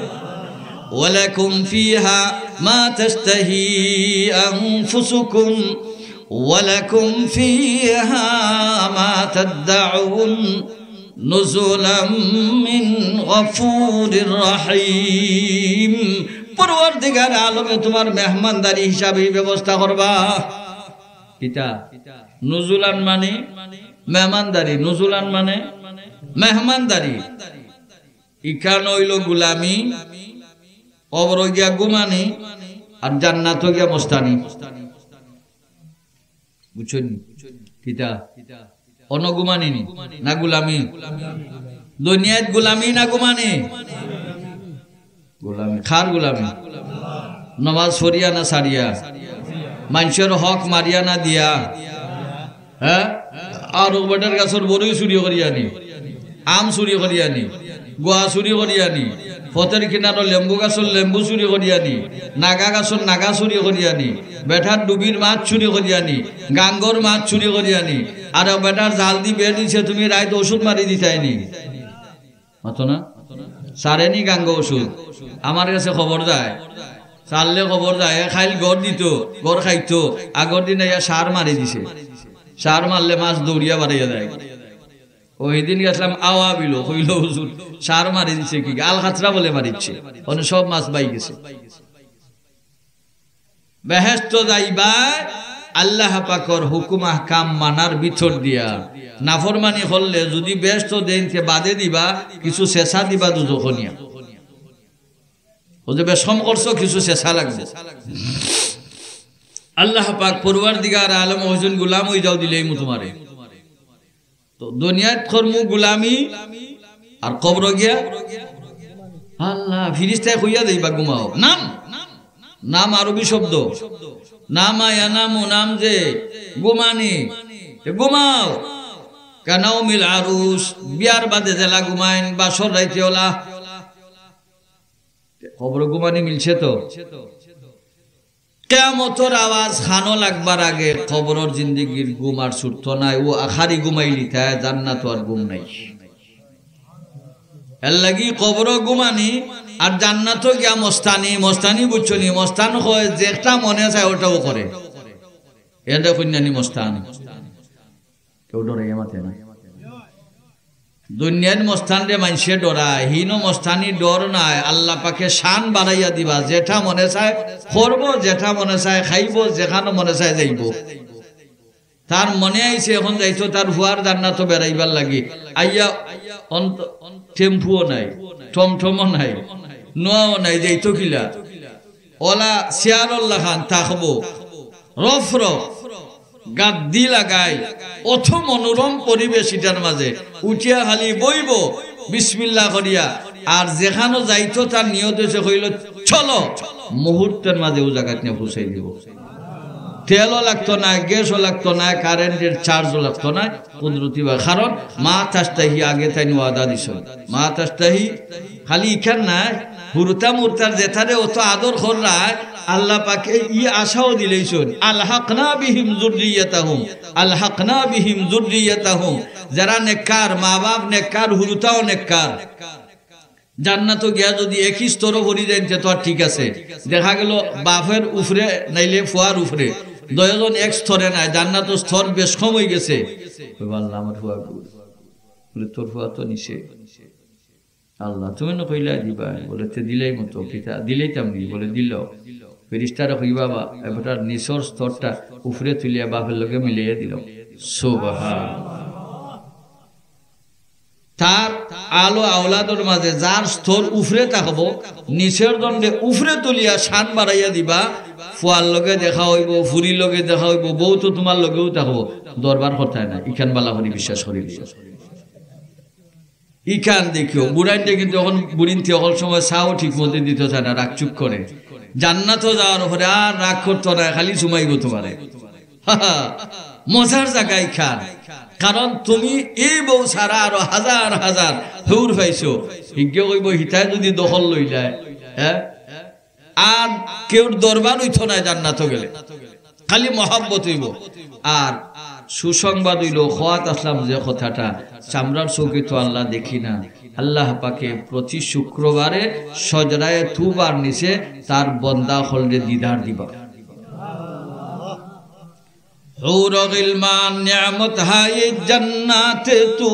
ولكم فيها ما تشتهي أنفسكم ولكم فيها ما تدعون نزلا من غفور رحيم। পরওয়ারদিগার আলমে তুমার মেহমানদারি হিসাবে ব্যবস্থা করবা। কিতা? নুজুলান মানে মেহমানদারি, নুজুলান মানে মেহমানদারি। ইখান অইলো গুলামি, কবরো গিয়া গুমানি, আর জান্নাতো গিয়া মস্তানি। বুঝছইন নি? কিতা? অনো গুমানি নি, না গুলামি? দুনিয়াত গুলামি না গুমানি? গুলামি। কার গুলামি? নমাজ পড়িয়া না ছাড়িয়া? মানষর হক মারিয়া না দিয়া? হ্যাঁ? আর অউ বেটার গাছর বড়ই চুরি করিয়া নি, আম চুরি করিয়া নি, গুয়া চুরি করিয়া নি, পথর কিনারো লেম্বু গাছর লেম্বু চুরি করিয়া নি, নাগা গাছর নাগা চুরি করিয়া নি, বেটার ডুবির মাছ চুরি করিয়া নি, গাঙ্গর মাছ চুরি করিয়া নি, আর বেটার জাল দি বেড় দিছে, তুমি রাইত ওষুধ মারি দিতায় নি? মাতো না? ছাড়ে নি গাঙ্গ ওষুধ? আমার গেছে খবর যায়, ছাড়লে খবর যায়। এ খাইল ঘর দিতো, ঘর খাইতো, আগর দিন আইয়া সার মারি দিছে। সার মারলে মাছ দৌড়িয়া বাড়াইয়া যায়। অউ হিদিন গেছলাম আওয়া বিলো, কইলো, "হুজুর, সার মারি দিছে কি? আল খাতরা বলে মারিছে, অনে সব মাছ বাই গেছে।" বেহেস্তো যাইবা আল্লাহ পাকর হুকুম আহকাম মানার ভিতর দিয়া। নাফরমানি করলে যুদি বেহেস্তো দেইন তে বাদে দিবা, কিছু শেষা দিবা দুজখো নিয়া। অউ যে বেশ কম করছো, কিছু শেষা লাগবো। আল্লাহ পাক পরওয়ারদিগার আলম কইছইন, "গুলাম অই যাও, দিলাইমু তুমারে।" তো দুনিয়াত করমু গুলামি, আর কবরো গিয়া আল্লাহ ফিরিস্তায় কইয়া যাইবা, "ঘুমাও।" নাম, নাম আরবি শব্দ, নামা ইয়ানামু, নাম যে ঘুমানি, তে ঘুমাও। কানাউমিল আরুস, বিয়ার বাদে যেলা ঘুমাইন, বাসর রাইতে অলা। তে কবরো ঘুমানি মিলছে তো? কিয়ামতর আওয়াজ কানো লাগবার আগে কবরর জিন্দেগির ঘুম আর ছুটতো নায়, অউ আখারি ঘুমাইলিতায়, জান্নাতো আর ঘুম নাই। এরলাগি কবরো ঘুমানি আর জান্নাতো গিয়া মস্তানি, মস্তানি বুঝছো নি? মস্তান কয় যেটা মনে চায় অটাউ করে। এরে কইন না নি মস্তান? কেউ ডরাইয়া মাতে না। দুনিয়ার মস্তানরে মানষে ডরায়, হিনো মস্তানি ডর নাই, আল্লাহ পাকে শান বাড়াইয়া দিবা, যেটা মনে চায় করবো, যেটা মনে চায় খাইবো, যেখানো মনে চায় যাইবো। তার মনে আইছে অখন যাইতো তার ফুয়ার জান্নাতো বেড়াইবার লাগি, আইয়া অন্ত-, টেম্পুও নাই, টমটমও নাই, নোয়াও নাই, যাইতো কিলা? অলা চেয়ারর লাখান থাকবো, রফ রফ, গাদ্দি লাগাই, অত মনোরম পরিবেশ ইটার মাঝে, উঠিয়া খালি বইবো, বিসমিল্লাহ করিয়া, আর যেখানো যাইতো তার নিয়ত অইছে, কইলো, "চলো", মুহূর্তর মাঝে অউ জাগাত নিয়া পৌঁছাই দিবো। তেলও লাগতো নায়, গ্যাসও লাগতো নায়, কারেন্টর চার্জও লাগতো নায়, কুদরতি বা-, কারণ মা তাশতাহি আগে তাইন ওয়াদা দিছইন। মা তাশতাহি খালি ইখান নায়, হুরুতা মুরতার যেতারে অত আদর কররায়, আল্লাহ পাকে ই আশাও দিলাইছইন, "আলহাকনা বিহিম যুররিয়াতাহুম, আলহাকনা বিহিম যুররিয়াতাহুম।" যেরা নেককার, মা বাপ নেককার, হুরুতাও নেককার, জান্নাতো গিয়া যুদি একই স্তরো পড়ি যাইন, তে তো আর ঠিক আছে। দেখা গেলো বাপর উপরে নাইলে ফুয়ার উপরে, দুইজন এক স্তরে নাই, জান্নাতো স্তর বেশ কম অইগেছে। কইবা, "আল্লাহ, আমার ফুয়া কই?" বলে, "তোর ফুয়া তো নিচে।" "আল্লাহ, তুমি না কইলা দিবা।" বলে, "তে দিলাইমু তো, কিতা দিলাইতাম নি?" বলে, "দিলাও।" ফিরিস্তারে কইবা, "বা, এ বেটার নিচর স্তরটা উপরে তুলিয়া বাপর লগে মিলাইয়া দিলাও।" সুবহান। তার আলো আওলাদর মাঝে যার স্তর উপরে থাকবো, নিচর জনরে উপরে তুলিয়া শান বাড়াইয়া দিবা, ফুয়ার লগে দেখা অইবো, ফুরির লগে দেখা অইবো, বউ তো তুমার লগেউ থাকবো, দরবার করতায় না, ইখান বালা করি বিশ্বাস করি দিও। ইখান দেখিও, বুড়াইন্তে কিন্তু অখন বুড়িন্তে অখন সময় চাও ঠিক মতো দিতো চায় না, রাগ চুক করে। জান্নাতো যাওয়ার পরে আর রাগ করতো না, খালি চুমাইবো তুমারে। মজার জাগা ইখান। কারণ তুমি এই বউ ছাড়া আরো হাজার হাজার হুর পাইছো। হিগে কইবো, "হিতায় যুদি দখল লইলায়, হ্যাঁ? আর কেউর দরবার অইতো নায় জান্নাতো গেলে, খালি মহব্বত অইবো।" আর সুসংবাদ অইলো, কওয়াত আছলাম যে কথাটা, চামড়ার চউখে তো আল্লাহ দেখি না। আল্লাহ পাকে প্রতি শুক্রবারে শজরায়ে তুবার নিচে তার বন্দা অকলরে দিদার দিবা। حور غلمان نعمت ہے یہ جنت تو،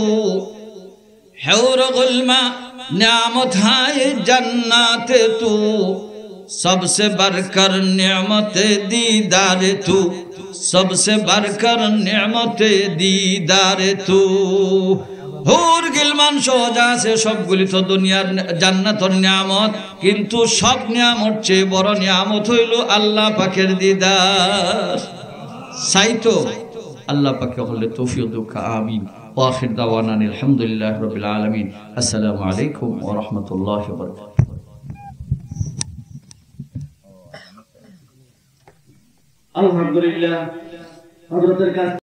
حور غلمان نعمت ہے یہ جنت تو، سب سے بڑھ کر نعمت دیدار تو، সবসে বাড়কর নিয়ামতে দিদার তু। হুর গিলমান সহ যা আছে সবগুলি তো দুনিয়ার নে-, জান্নাতর নিয়ামত, কিন্তু সব নিয়ামত চেয়ে বড় নিয়ামত হইল আল্লাহ পাকের দিদার। চাইতো আল্লাহ পাকে হলে তৌফিক দেউক্কা, আমিন। ওয়া আখির দাওয়ানা আলহামদুলিল্লাহি রাব্বিল আলামিন। আসসালামু আলাইকুম ওয়া রাহমাতুল্লাহি ওয়া বারাকাতুহু। আলহামদুলিল্লাহ, হযরতের কাছে